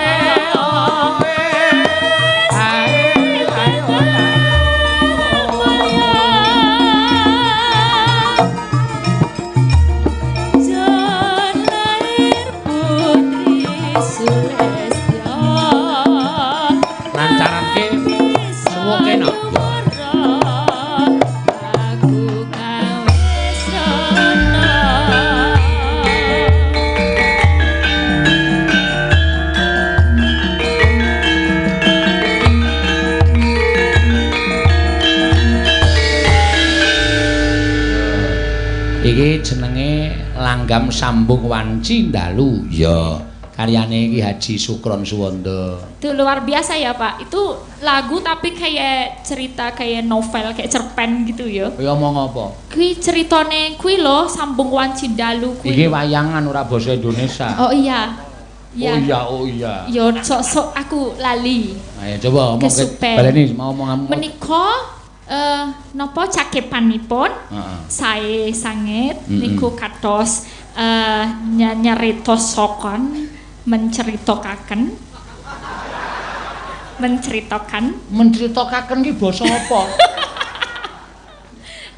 Jon lair putri Sulestya lancaranke suwuke no. Aku kang wis rono. Iki jenenge Langgam Sambung Wanci Dalu. Ya, karyane iki Haji Sukron Suwanda. Itu luar biasa ya Pak. Itu lagu tapi kayak cerita, kayak novel, kayak cerpen gitu ya. Kowe omong apa? Kuwi ceritane kuwi lho Sambung Wanci Dalu kuwi. Iki wayangan ora basa Indonesia. Oh iya. Oh iya, oh iya. Yo sok-sok aku lali. Ayo coba omong Kesupen. Baleni mau omong. Menika napa cakepanipun Heeh. sae sanget niku kados nyerita sokon menceritakan Menceritakan ki basa apa?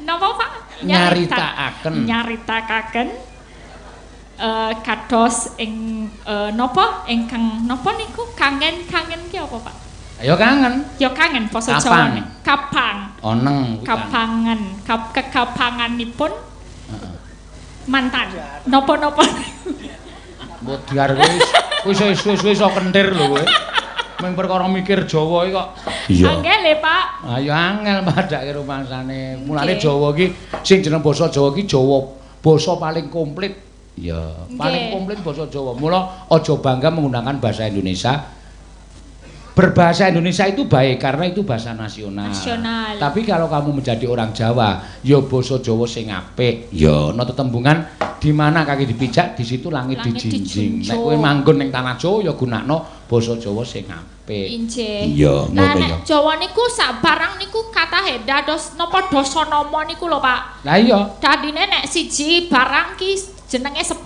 Napa Pak? Nyaritakaken. Nyaritakaken kados ing napa ingkang napa niku kangen-kangen ki apa Pak? Ayo kangen. Ya kangen basa Kapang. Jawa. Kapang. Oneng kuwi kan. Kapangan, kekapanganipun. Heeh. Mantan. Napa-napa. Modiar kowe wis wis iso kentir lho kowe. Mung perkara mikir Jawa iki kok. Iya. Angel le, Pak. Ayo angel padake rumangsane. Mulane Jawa iki sing jeneng basa Jawa iki Jawa basa paling komplit. Iya, paling komplit basa Jawa. Mula aja bangga menggunakan bahasa Indonesia. Berbahasa Indonesia itu baik karena itu bahasa nasional. Nasional. Tapi kalau kamu menjadi orang Jawa, ya basa Jawa sing apik. Ya ana tetembungan di mana kaki dipijak, di situ langit dijinjing. Nek kowe manggon ning tanah Jawa ya gunakno basa Jawa sing apik. Injih. Iya, ngono ya. Nek Jawa niku sak barang niku katahe dados napa dasanama niku lho, Pak. Lah iya. Dadine nek siji barang ki jenenge 10.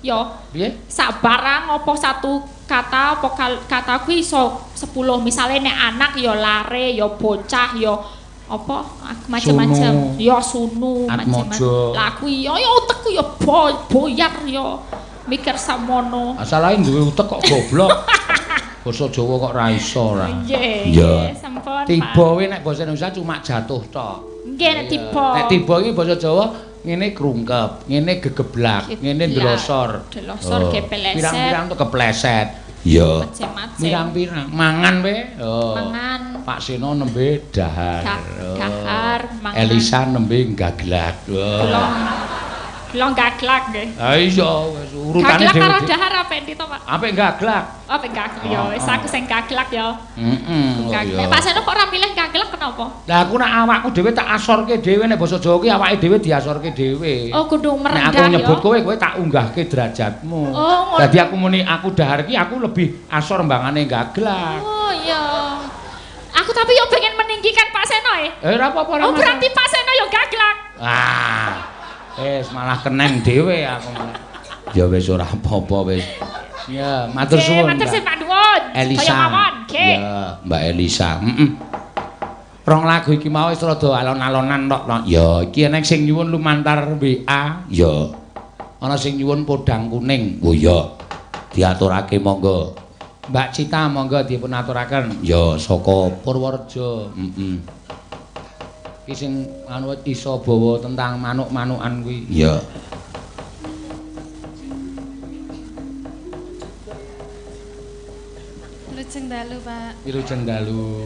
Ya. Piye? Sak barang apa satu kata apa kata kuwi iso 10. Misale nek anak ya lare, ya bocah, ya apa macam-macam, ya sunu macam-macam. Lah kuwi ya utekku ya boyar ya mikir samono. Asalahe duwe utek kok goblok. Basa Jawa kok ra iso ora. Nggih, sampun. Tiba kuwi nek basa Indonesia cuma jatuh tok. Nggih nek tiba. Nek tiba iki basa Jawa ngene krungkep, ngene gegeblak, ngene ndelosor. Delosor kepleset. Pirang-pirang tuh kepleset. Iya. Pirang-pirang mangan we. Oh. Mangan. Pak Seno nembe dahar. Dahar mangan. Elisa nembe gaglak. Kula gaglak nggih. Ha iya wis urutane dhewe. Gaglak karo dahar apik ndi to, Pak? Apik gaglak. Apik gaglak ya wis aku sing gaglak ya. Heeh. Nek Pak Seno kok ora milih gaglak kenapa? Lah aku nek awakku dhewe tak asorke dhewe nek basa Jawa ki awake dhewe diasorke dhewe. Oh kudu merendah ya. Nek aku nyebut kowe, kowe tak unggahke derajatmu. Oh, dadi aku muni aku dahar ki aku lebih asor mbangane gaglak. Oh iya. Aku tapi yo pengen meninggikan Pak Seno e. Eh ora apa-apa. Oh berarti Pak Seno yo gaglak. Ah. Wis malah keneng dhewe aku malah. Ya wis ora apa-apa wis. Ya, matur suwun. Matur suwun. Elisa. Ya, Mbak Elisa. Heeh. Rong lagu iki mau wis rada alon-alonan tok. Ya, iki enek sing nyuwun lumantar WA. Ya. Ana sing nyuwun podang kuning. Oh iya. Diaturake monggo. Mbak Cita monggo dipun aturaken. Ya, saka Purworejo. Heeh. Iki sing anu iso bawa tentang manuk-manukan kuwi. Iya. Wilujeng dalu, Pak. Wilujeng dalu.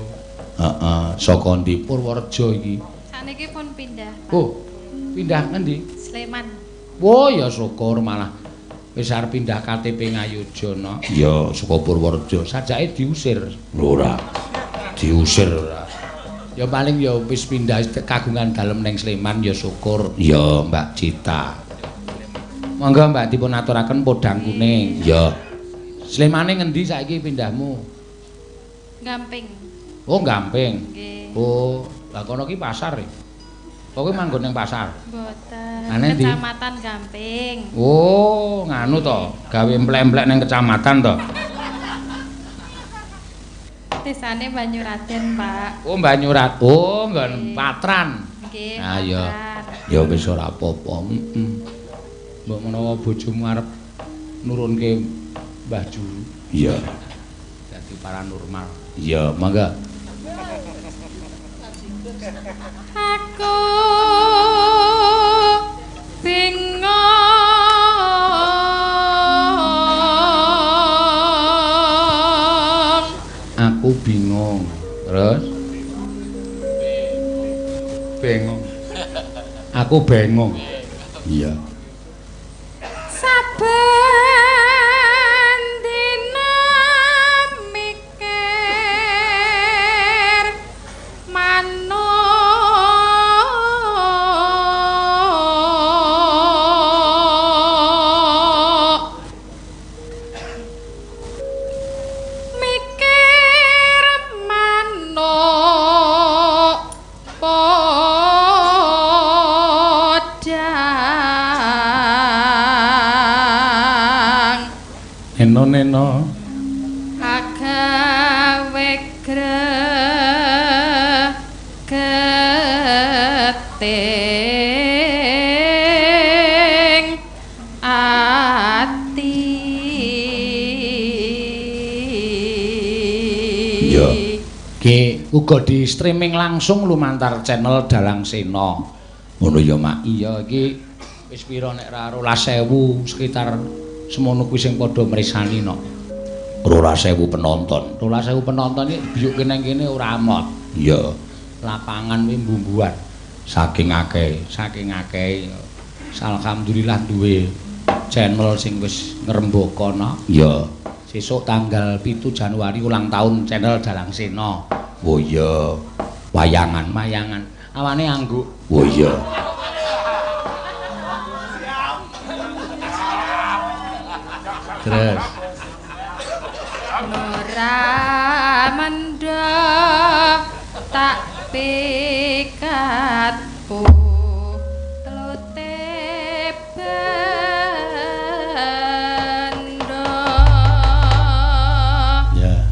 Heeh, saka ndi? Purworejo iki. Sakniki pun pindah, Pak. Oh, pindah ngendi? Sleman. Oh, ya syukur malah wis arep pindah KTP Ngayogya. Iya, saka Purworejo. Sajake diusir. Ora. Diusir ora. Ya paling ya wis pindah kagungan dalem ning Sleman ya syukur. Ya Mbak Cita. Monggo Mbak dipun aturaken podang kuning. Ya. Slemane ngendi saiki pindahmu? Gamping. Oh, Gamping. Nggih. Oh, lah kono ki pasar e. Kok kowe manggon ning pasar? Mboten. Kecamatan Gamping. Oh, nganu to, gawe emplek-emplek ning kecamatan to. Desane Banyuraden, Pak. Oh, Banyurat. Oh, nggon Patran. Nggih. Ah ya. Ya wis ora apa-apa. Heeh. Mbok menawa bojomu arep nurunke Mbah Juru. Iya. Dadi paranormal. Iya, mangga. Aku bingung. Aku bingung. Terus? Bingung. Aku bingung. Iya. Saben dina mikir manuk, mikir manuk podang. Neno neno agawe gregeting ati. Iya. Ki uga di streaming langsung lumantar channel Dalang Sena. Ngono ya, Mak. Iya iki Wis pira nek ra 12.000 sekitar semono kuwi sing padha mresani no. 12.000 penonton. 12.000 penonton iki biyuke nang kene ora amot. Iya. Lapangan kuwi mbumbuan. Saking akeh, saking akeh. Alhamdulillah duwe channel sing wis ngrembaka no. Iya. Sesuk tanggal 7 Januari ulang tahun channel Dalang Sena. Oh iya. Wayangan, wayangan. Awane angguk. Oh iya. Terus ora mendhok tak pikatku tlute bendho. Ya.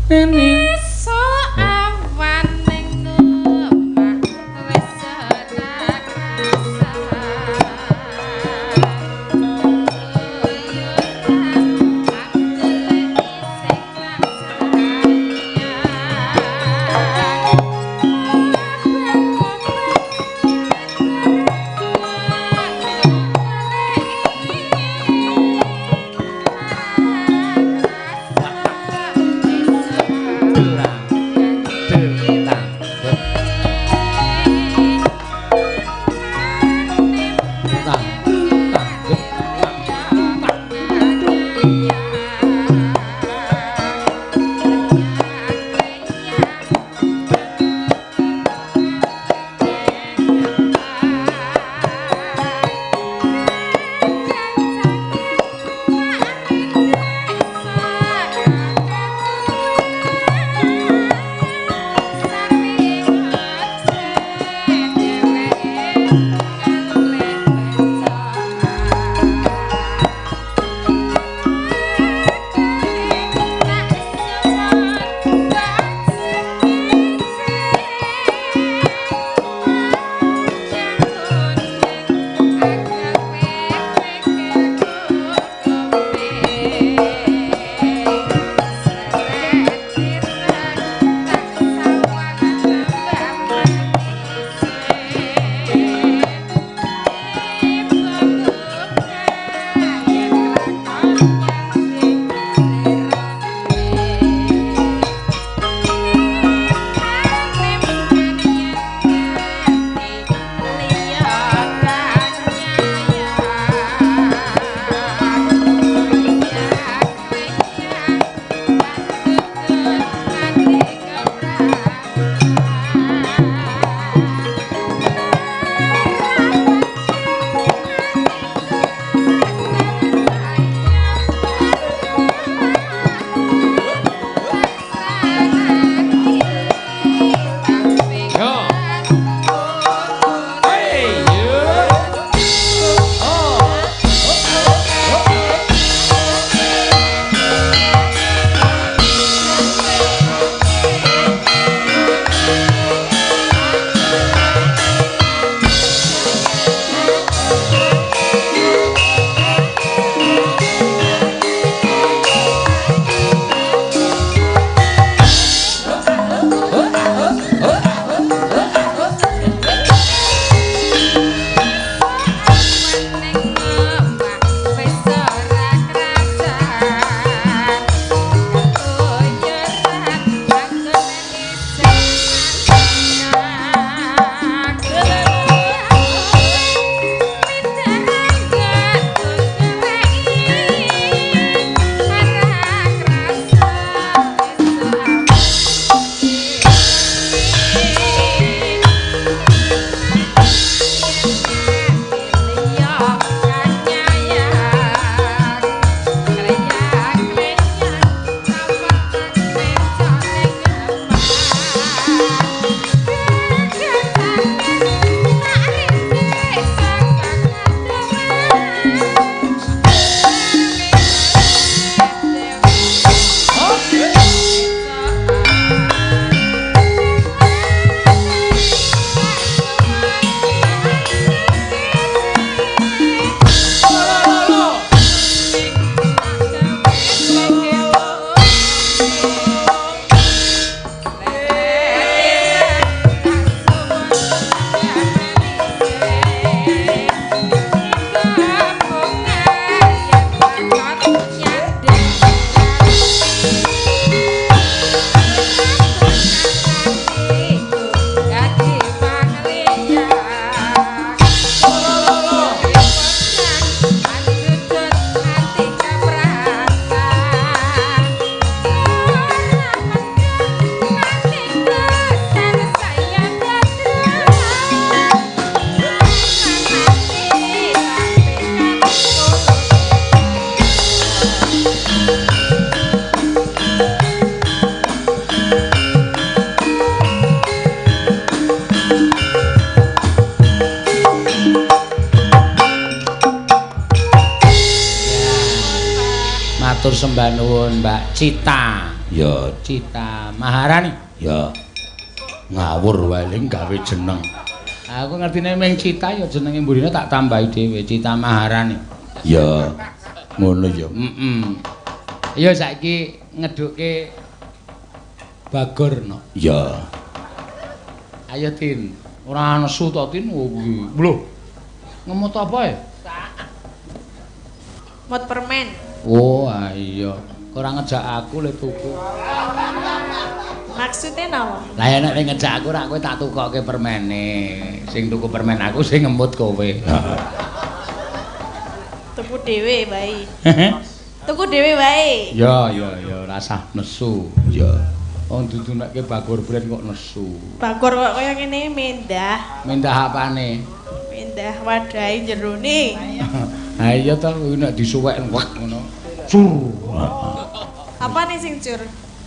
Esuk awan ning omah wis ora krasa. Matur sembah nuwun Mbak Cita. Ya, Cita Maharani. Ya. Ngawur wae ling gawe jeneng. Aku ngertine ming Cita ya jenenge mburine tak tambahi dhewe Cita Maharani. Ya. Ngono ya. Heeh. Ya saiki ngedhukke Bagor no. Ya. Ayo Tin. Ora nesu to Tin kuwi. Lho. Ngemut apa ya? Mot permen. Oh, iya. Ora ngejak aku le tuku. Maksudnya napa? Lah ya nek ngejak aku rak kowe tak tukoke permene. Sing tuku permen aku sing ngemut kowe. Tuku dhewe wae. Tuku dhewe wae. Ya ya ya rasah nesu. Ya. Wong dudunekke Bagor Brand kok nesu. Bagor kok kaya ngene mendah. Mendah apane? Mendah wadahe jerone. Ha iya to kuwi nek disuwek wek ngono. Cur. Apane sing cur?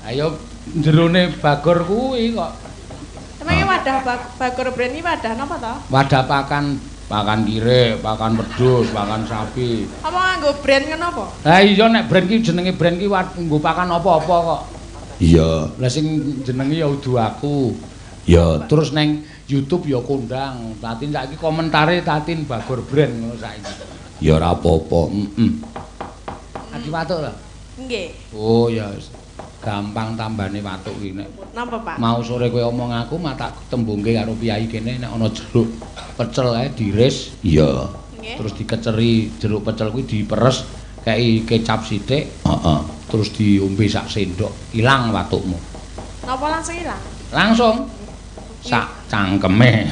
Ayo jerone Bagor kuwi kok. Emangnya wadah Bagor Brand iki wadah napa to? Wadah pakan, pakan kirik, pakan wedhus, pakan sapi. Apa nganggo brand ngono apa? Lah iya nek brand ki jenenge brand ki nggo pakan apa-apa kok. Iya. Lah sing jenenge ya udu aku. Ya, terus neng YouTube ya kondang. Tatin saiki komentare Tatin Bagor Brand ngono saiki. Ya ora apa-apa. Heeh. Adi watuk lho. Nggih. Oh ya gampang tambane watuk iki nek. Napa, Pak? Mau sore kowe omong aku mah tak tembungke karo piyai kene nek ana jeruk pecel ae diris. Iya. Terus dikeceri jeruk pecel kuwi diperes kei kecap sithik. Heeh. Terus diombe sak sendok, ilang watukmu. Napa langsung ilang? Langsung. Sak cangkeme.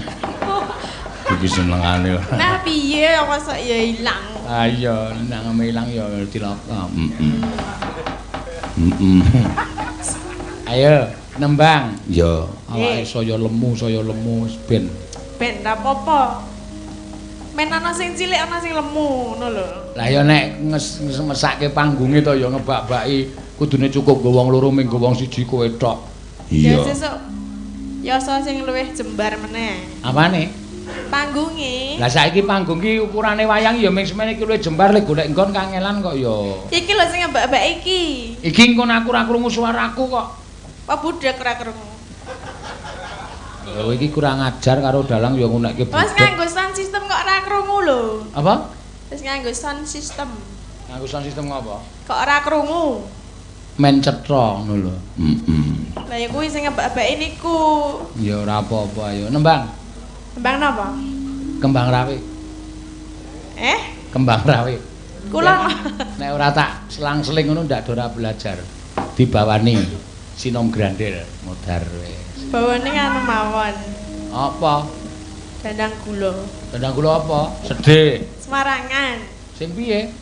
Iki senengane. Nah piye kok ya ilang? Ah iya, nangeme ilang ya cilaka. Heeh. Heeh. Ayo nembang. Ya, awake saya lemu ben. Ben ra apa-apa. Men ana sing cilik ana sing lemu ngono lho. Lah ya nek mesake panggunge to ya ngebak-baki kudune cukup nggo wong loro ming nggo wong siji kowe tok. Iya. Ya sesuk ya sing luwih jembar meneh. Apane? Panggunge. Lah saiki panggung ki ukurane wayang ya ming semene iki luwih jembar lek golek nggon kangelan kok ya. Iki lho sing ngebak-bak iki. Iki engko aku ora krungu suaraku kok. Apa budhek ora krungu? Lho iki kurang ajar karo dalang ya ngunekke budhek. Wes nganggo sound system kok ora krungu lho. Apa? Wis nganggo sound system. Nganggo sound system ngopo? Kok ora krungu? Men cetha ngono lho. Heeh. Lah ya kuwi sing ngebak-baki niku. Ya ora apa-apa ayo nembang. Kembang napa? Kembang rawe. Eh? Kembang rawe. Kula nek ora tak selang-seling ngono ndak ora belajar. Dibawani sinom grandel modar wis. Bawane nganu mawon. Apa? Dandang gula. Dandang gula apa? Sedhe. Semarangan. Sing piye?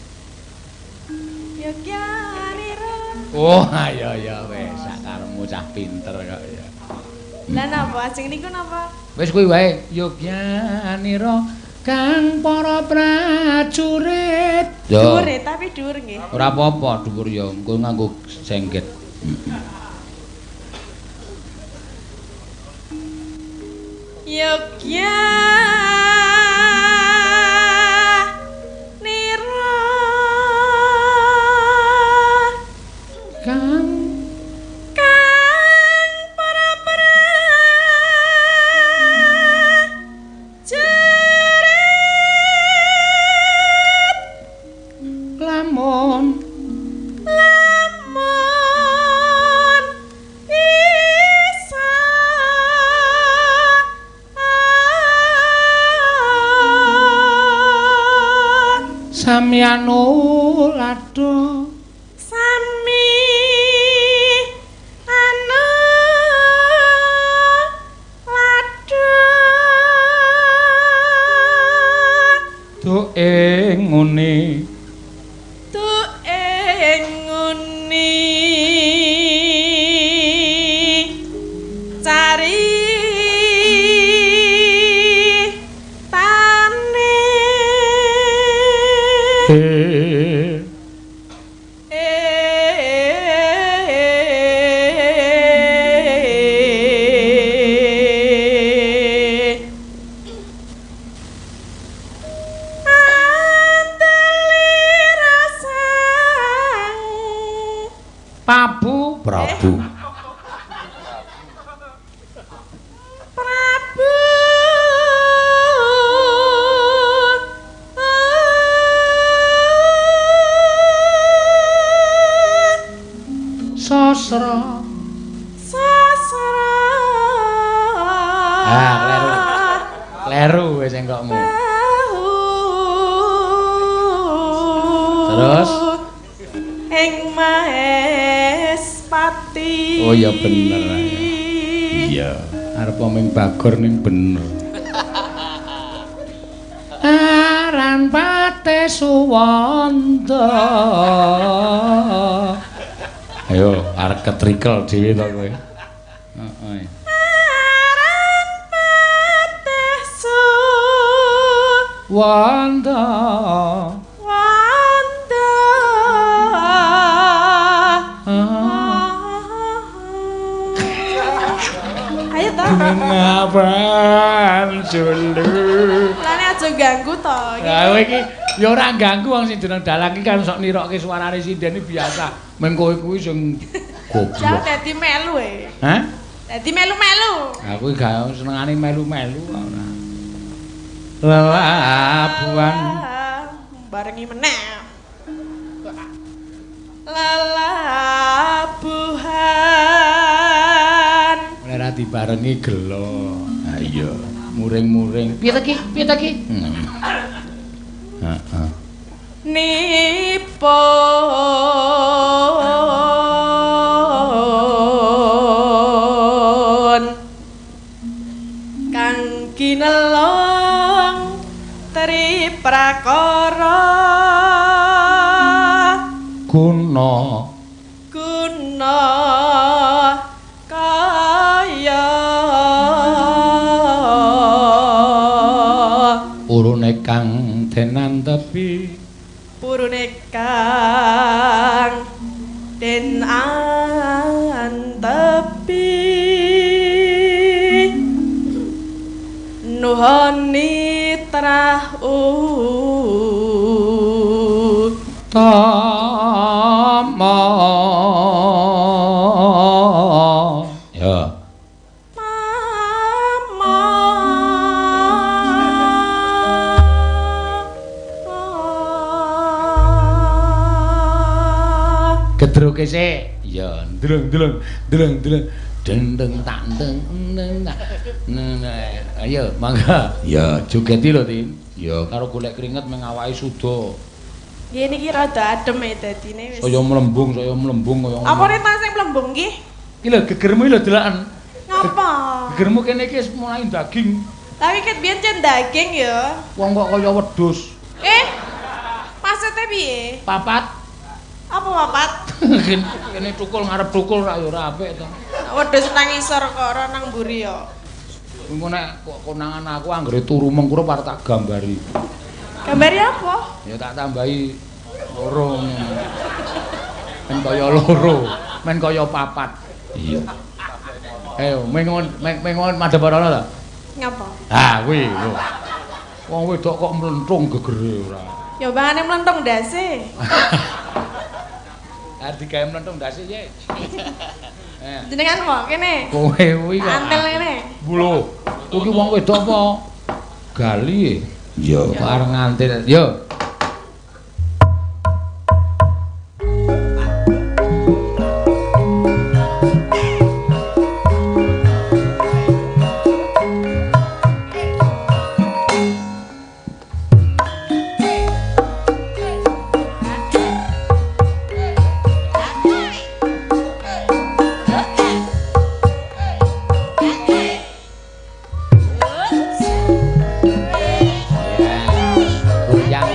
Yogyanira. Oh, ayo ya wis sakaremu cah pinter kok ya. Lah napa ajeng niku napa? Wis kuwi wae Yogyanira kang para prajurit. Dhuwur tapi dhuwur nggih. Ora apa-apa dhuwur ya engko nganggo sengget. Yogyanira kang para prajurit lamun isa samyanu lado sami anu lado tu ing ngene tu ing ngene cari tane Pabu Prabu. Prabu. Sasra. Sasra. Ah, kleru. Kleru wis engkokmu. Terus ing Mahespati. Oh ya bener. Iya, arep ming Bagor ning bener. Aran Pate Suwanda. Ayo arep ketrikel dhewe to kowe. Heeh. Aran Pate Suwanda. Wanda. Ayo to. Ngapan julu. Lane aja ganggu to. Lah kowe iki ya ora ganggu wong sing jeneng dalang iki kan sok nirokke suarane sinden iki biasa. Men kowe kuwi sing goblok. Jal dadi melu e. Hah? Dadi melu-melu. Aku iki gak senengane melu-melu ora. Lelabuhan barengi meneh. Lelabuhan. Ora dibarengi gelo. Ha iya, muring-muring. Piye ta ki? Piye ta ki? Heeh. Nipun kang kinelung tri prakara guna guna kaya urune kang denantepi purune kang den antepi nuhoni trah utama. Ya. Mama. Gedruke sik. Ya, ndeleng ndeleng ndeleng ndeleng dendeng tak ndeng ndeng tak. Ayo, mangga. Ya, jogeti lho, Tin. Ya, karo golek keringet meng awake suda. Nggih niki rada adem e dadine wis. Saya mlembung kaya ngono. Apa rita sing mlembung ki? Ki lho gegermu lho delaken. Ngapa? Gegermu kene iki wis mulai daging. Tapi ket biyen cen daging ya. Wong kok kaya wedhus. Maksudnya piye? Papat. Apa papat? Kene tukul ngarep tukul rak ya ora apik to. Wedhus nang isor kok ora nang mburi ya. Engko nek kok konangan aku anggere turu mengkurup arep tak gambari. Gambari apa? Ya tak tambahi loro ngono. Men kaya loro, men kaya papat. Iya. Ayo mengon mengon madhep ana ta? Ngapa? Ha kuwi lho. Wong wedok kok mlentung gegere ora. Ya bangane mlentung ndase. Arep digawe mlentung ndase piye? Jenengan wae kene. Kowe kuwi kok. Antel kene. Lho, kuwi wong wedok apa gali e? Iya. Kok arep ngantil. Yo. Goyang.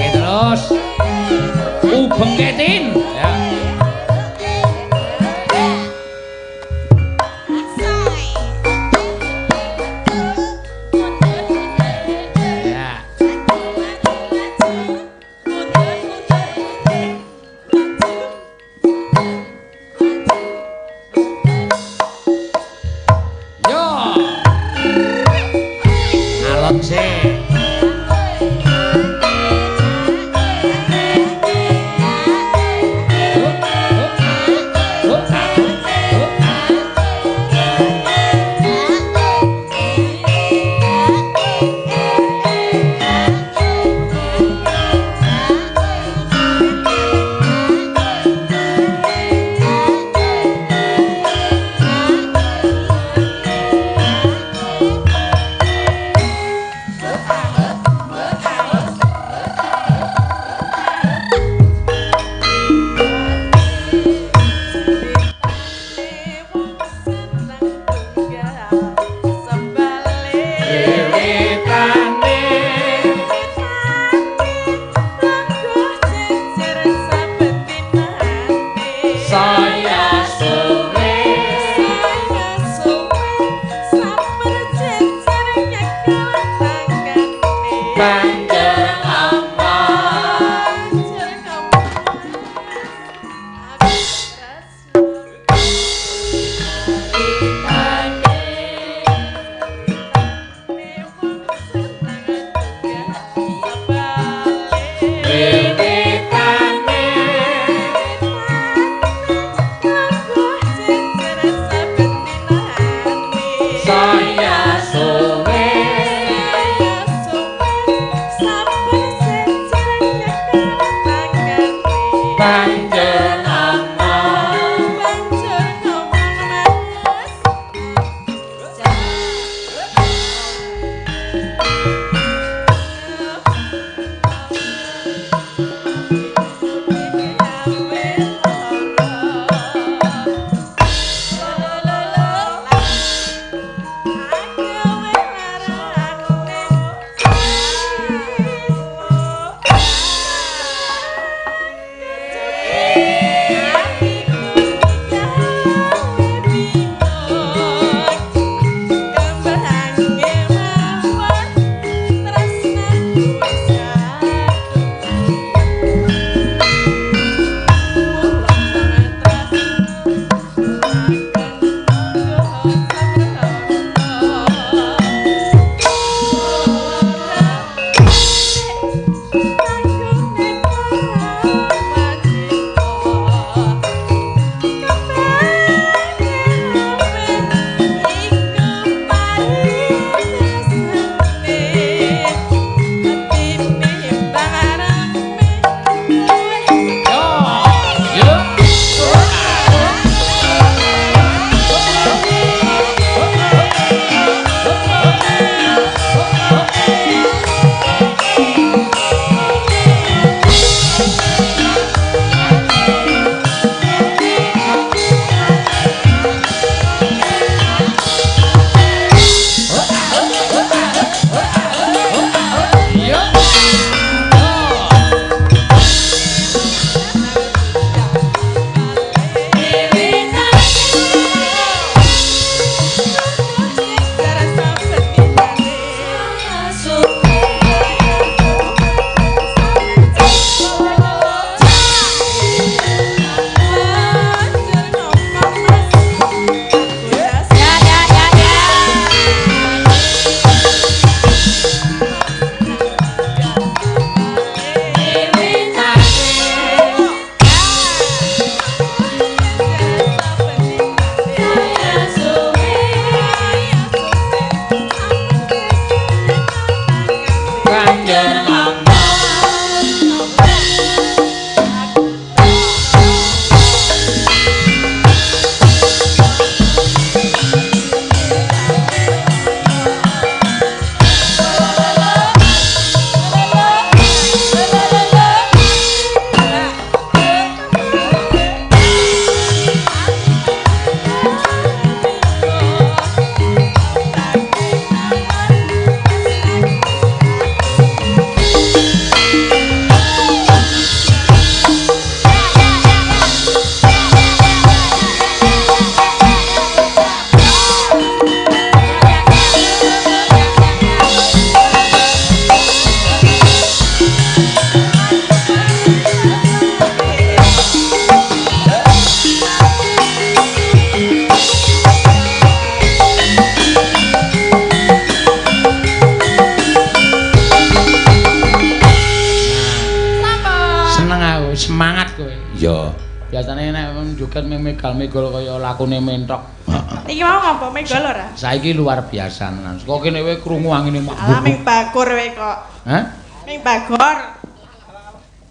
Semangat kowe. Iya. Biasane nek joget megal-megol kaya lakune mentok. Heeh. Iki mau ngopo megol ora? Saiki luar biasa tenan. Kok kene kowe krungu angine mak. Alah ming bagor kowe kok. Hah? Ming bagor.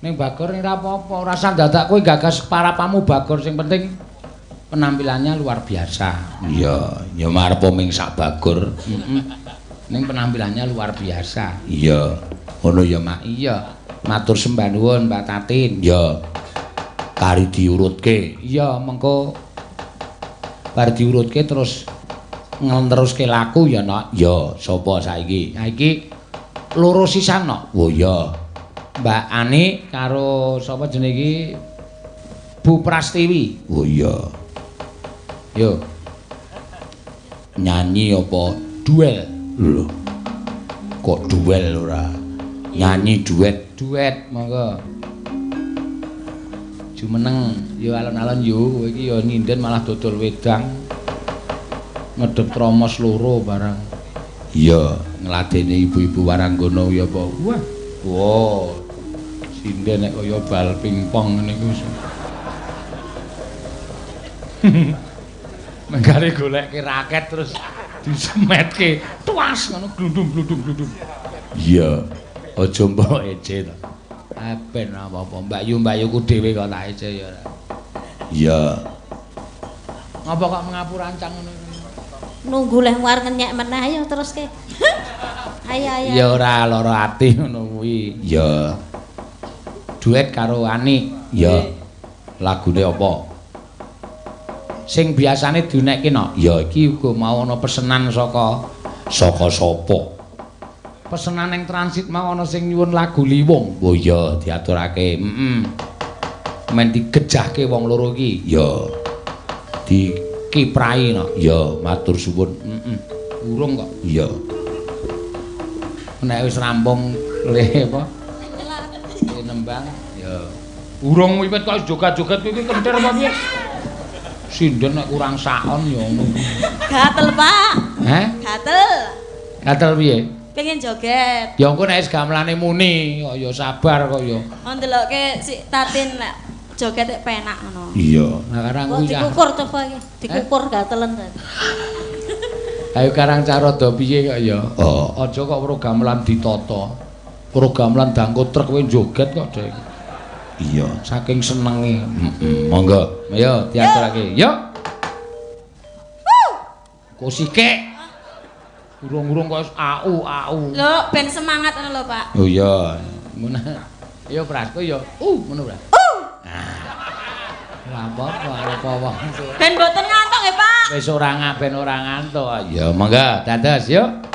Ning bagor ora apa-apa, ora usah dadak kowe gagas parapamu bagor, sing penting penampilannya luar biasa. Iya, ya marepo ming sak bagor. Heeh. Ning penampilannya luar biasa. Iya. Ngono ya, Mak. Iya. Matur sembah nuwun Mbak Tatin. Iya. Kari diurutke. Iya, mengko bar diurutke terus ngleruske laku ya, Nok. Iya, sapa saiki? Saiki loro sisan, Nok. Oh iya. Mbak Ani karo sapa jenenge iki? Bu Prastiwi. Oh iya. Yo. Nyanyi apa duel? Lho. Kok duel ora? Nyanyi duet. Duet monggo. Jumeneng yo alon-alon yo, kowe iki yo nyinden malah dodol wedang. Ngedep tromos loro barang. Iya, ngladeni ibu-ibu waranggono ya apa? Wah. Wow. Sinden nek kaya bal pingpong ngene iku. Menggare golekke raket terus disemetke, tuas ngono glundung-glundung-glundung. Iya. Aja mbok ece to. Ah ben apa-apa, Mbak Yu Mbak Yuku dhewe kok tak ece ya ora. Iya. Ngapa kok mengapu rancang ngono? Nunggu leh war ngenyek meneh ayo teruske. Ayo ayo. Ya ora lara ati ngono kuwi. Iya. Duet karo Ani. Iya. Lagune apa? Sing biasane diunekke no. Ya iki uga mau ana pesenan saka saka sapa? Pesenan ning transit mau ana sing nyuwun lagu Liwung. Oh iya, diaturake. Heeh. Men digejahke wong loro iki. Ya. Dikiprahi no. Ya, matur suwun. Heeh. Urung kok. Iya. Nek wis rampung le apa? Le nembang. Ya. Urung wiwit kok joget-joget iki kentir apa piye? Sinden nek kurang saon ya ngono. Gatel, Pak. Heh? Gatel. Gatel piye? Pengen joget. Ya engko nek wis gamelane muni kok ya sabar kok ya. Oh ndelokke si Tatin nek joget nek penak ngono. Iya. Nah karang kuwi dikukur coba iki, dikukur gatelen. Ayo karang cara do piye kok ya. Oh, aja kok weruh gamelan ditata. Weruh gamelan dangkut truk kowe joget kok dek. Iya, saking senenge. Heeh, monggo. Ayo diaturake. Yuk. Kosike. Urung-urung kok wis au au. Lho, ben semangat ngono lho, Pak. Oh iya. Ngono. Ayo Pras, kowe ya. Ngono Pras. Ora apa-apa, arep wong. Ben mboten ngantuk nggih, Pak. Wis ora ben ora ngantuk. Ya monggo, dados yuk.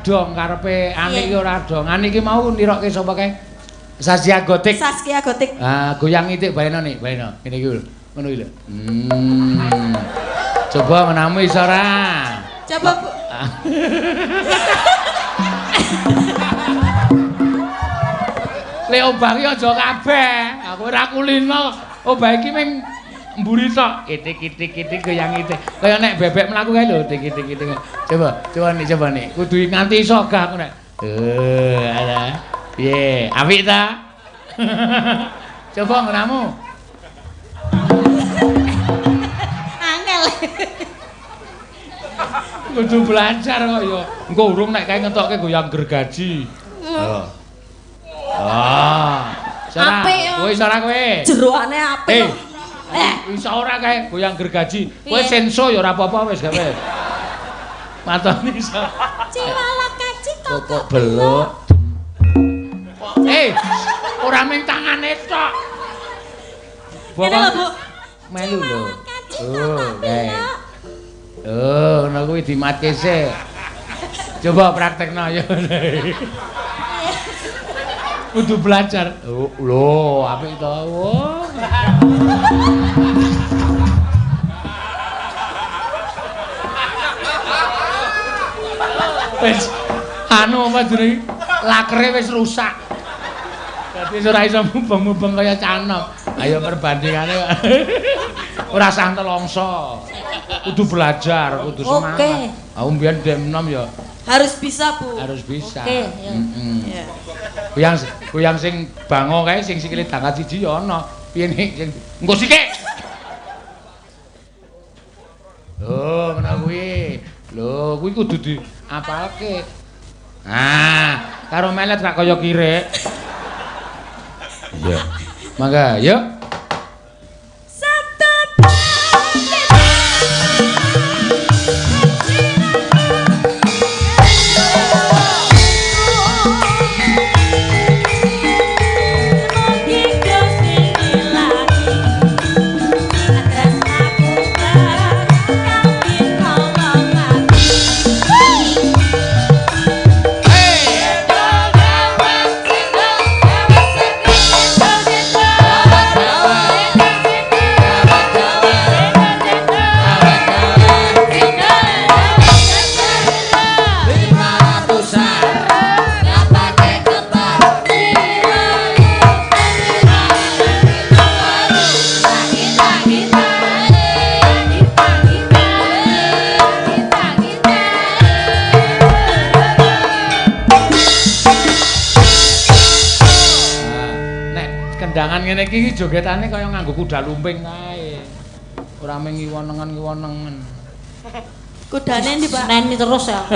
Dong karepe Ani iki ora dong. Ani iki mau nirokke sapa kae? Saskia Gotik. Saskia Gotik. Ah, goyang itik baleno nih, baleno. Ngene iki lho. Ngono iki lho. Coba menamu iso ora? Coba, Bu. Le obah iki aja kabeh. Aku ora kulino. Obah iki ming mburi tok. Itik-itik-itik goyang itik. Kaya nek bebek mlaku kae lho, tik-tik-tik. Coba, coba nih, coba nih. Kudu nganti iso gak aku nek. Ala. Piye? Apik ta? Coba ngonamu. Angel. Kudu belajar kok ya. Engko urung nek kae ngetokke goyang gergaji. Heeh. Ah. Apik. Kowe iso ora kowe? Jeroane apik. Iso ora kae goyang gergaji. Kowe senso ya ora apa-apa wis gawe. Matone iso. Ciwala kaci kok beluk. Ora ming tangane tok. Ngene lho, Bu. Melu lho. Oh, kae. Oh, ngono kuwi dimatke sik. Coba praktekno ya. Kudu belajar. Oh, lho, apik to. Oh. Wis anu apa jenenge? Lakere wis rusak. Dadi ora iso mubeng-mubeng kaya canok. Ayo perbandingane ora sah telongso. Kudu belajar, kudu semangat. Oke. Aku mbiyen ndek enom ya harus bisa, Bu. Harus bisa. Oke, ya. Heeh. Goyang goyang sing bango kae sing sikile dangkat siji ya ana. Piye nih sing engko sithik. Oh, ngono kuwi. Lho, kuwi kudu diapalke. Ah, karo melet rak kaya kirek. Iya. Mangga, yuk. Ngene iki jogetane kaya nganggo kuda lumping kae. Ora mung ngiwonengen-ngiwonengen. Kudane ndi, Pak? Neni terus ya.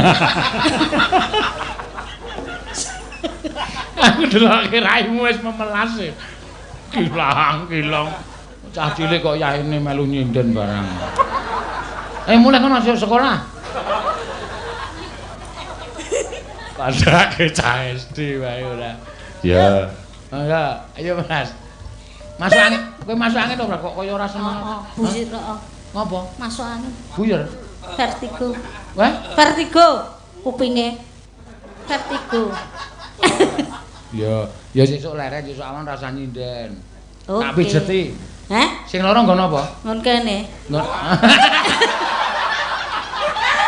Aku delokke raimu wis memelas e. Kilang-kilong. Cah cilik kok yaene melu nyinden barang. Mulih kono masuk sekolah. Padake cah SD wae ora. Ya. Mangga, ayo Mas. Masuk angin, kowe masuk angin to, kok kaya ora semangat. Heeh, buyir heeh. Ngopo? Masuk angin. Buyir. Vertigo. Wah? Vertigo kupinge. Vertigo. Ya, ya sesuk leren, sesuk awan rasa nyinden. Oke. Tak pijeti. Heh? Sing loro nggon apa? Nggon kene. Nggon.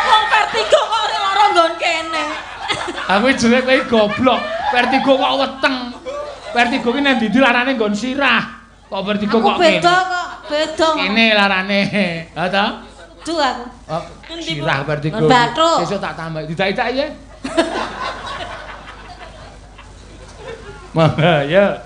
Wong vertigo kok ora loro nggon kene. Aku jenenge kowe goblok. Vertigo kok weteng. Vertigo ki nang ndi larane nggon sirah. Kok vertigo aku kok kene? Beda kok, beda. Kene larane. Ha ta? Kudu aku. Oh, sirah vertigo. Sesuk tak tambah. Didak-idak ya. Mangga ya.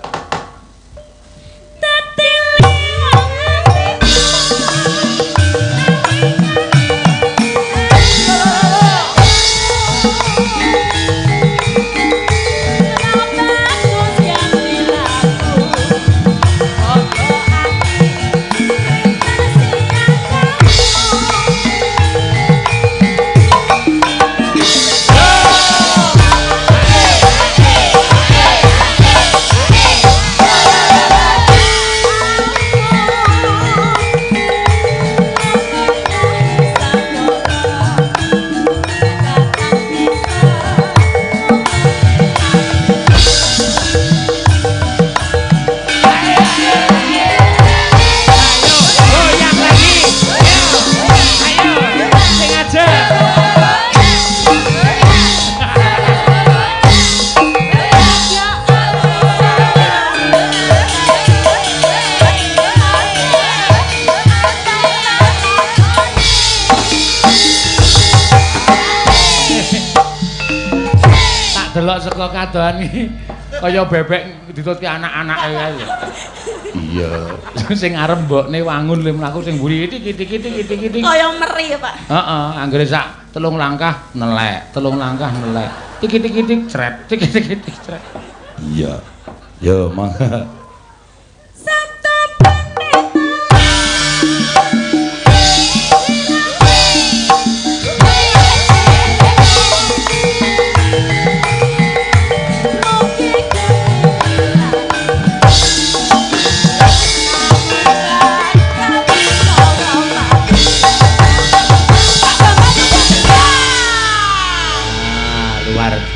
Delok saka kadohan iki kaya bebek ditutke anak-anake kae. Iya. Sing arep mbokne wangun le mlaku sing mburi tik tik tik tik tik. Kaya meri ya, Pak. Heeh, anggere sak telung langkah nelek, telung langkah nelek. Tik tik tik cret, tik tik tik cret. Iya. Yo, mangga.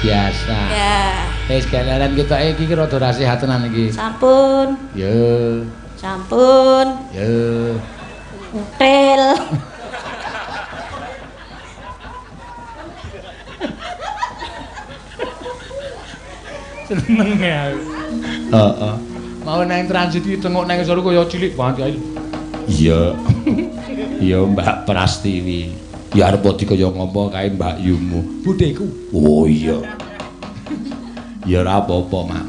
Biasa. Ya. Wis galaran ketoke iki rada ra sehat tenan iki. Sampun. Ya. Sampun. Ya. Util. Seneng ya aku. Heeh. Mau nang transit iki tengok nang isor kaya cilik banget kae. Iya. Iya Mbak Prastiwi. Ya arep dikaya ngopo kae Mbak Yumu. Budheku. Oh iya. Ya ora apa-apa, Mak.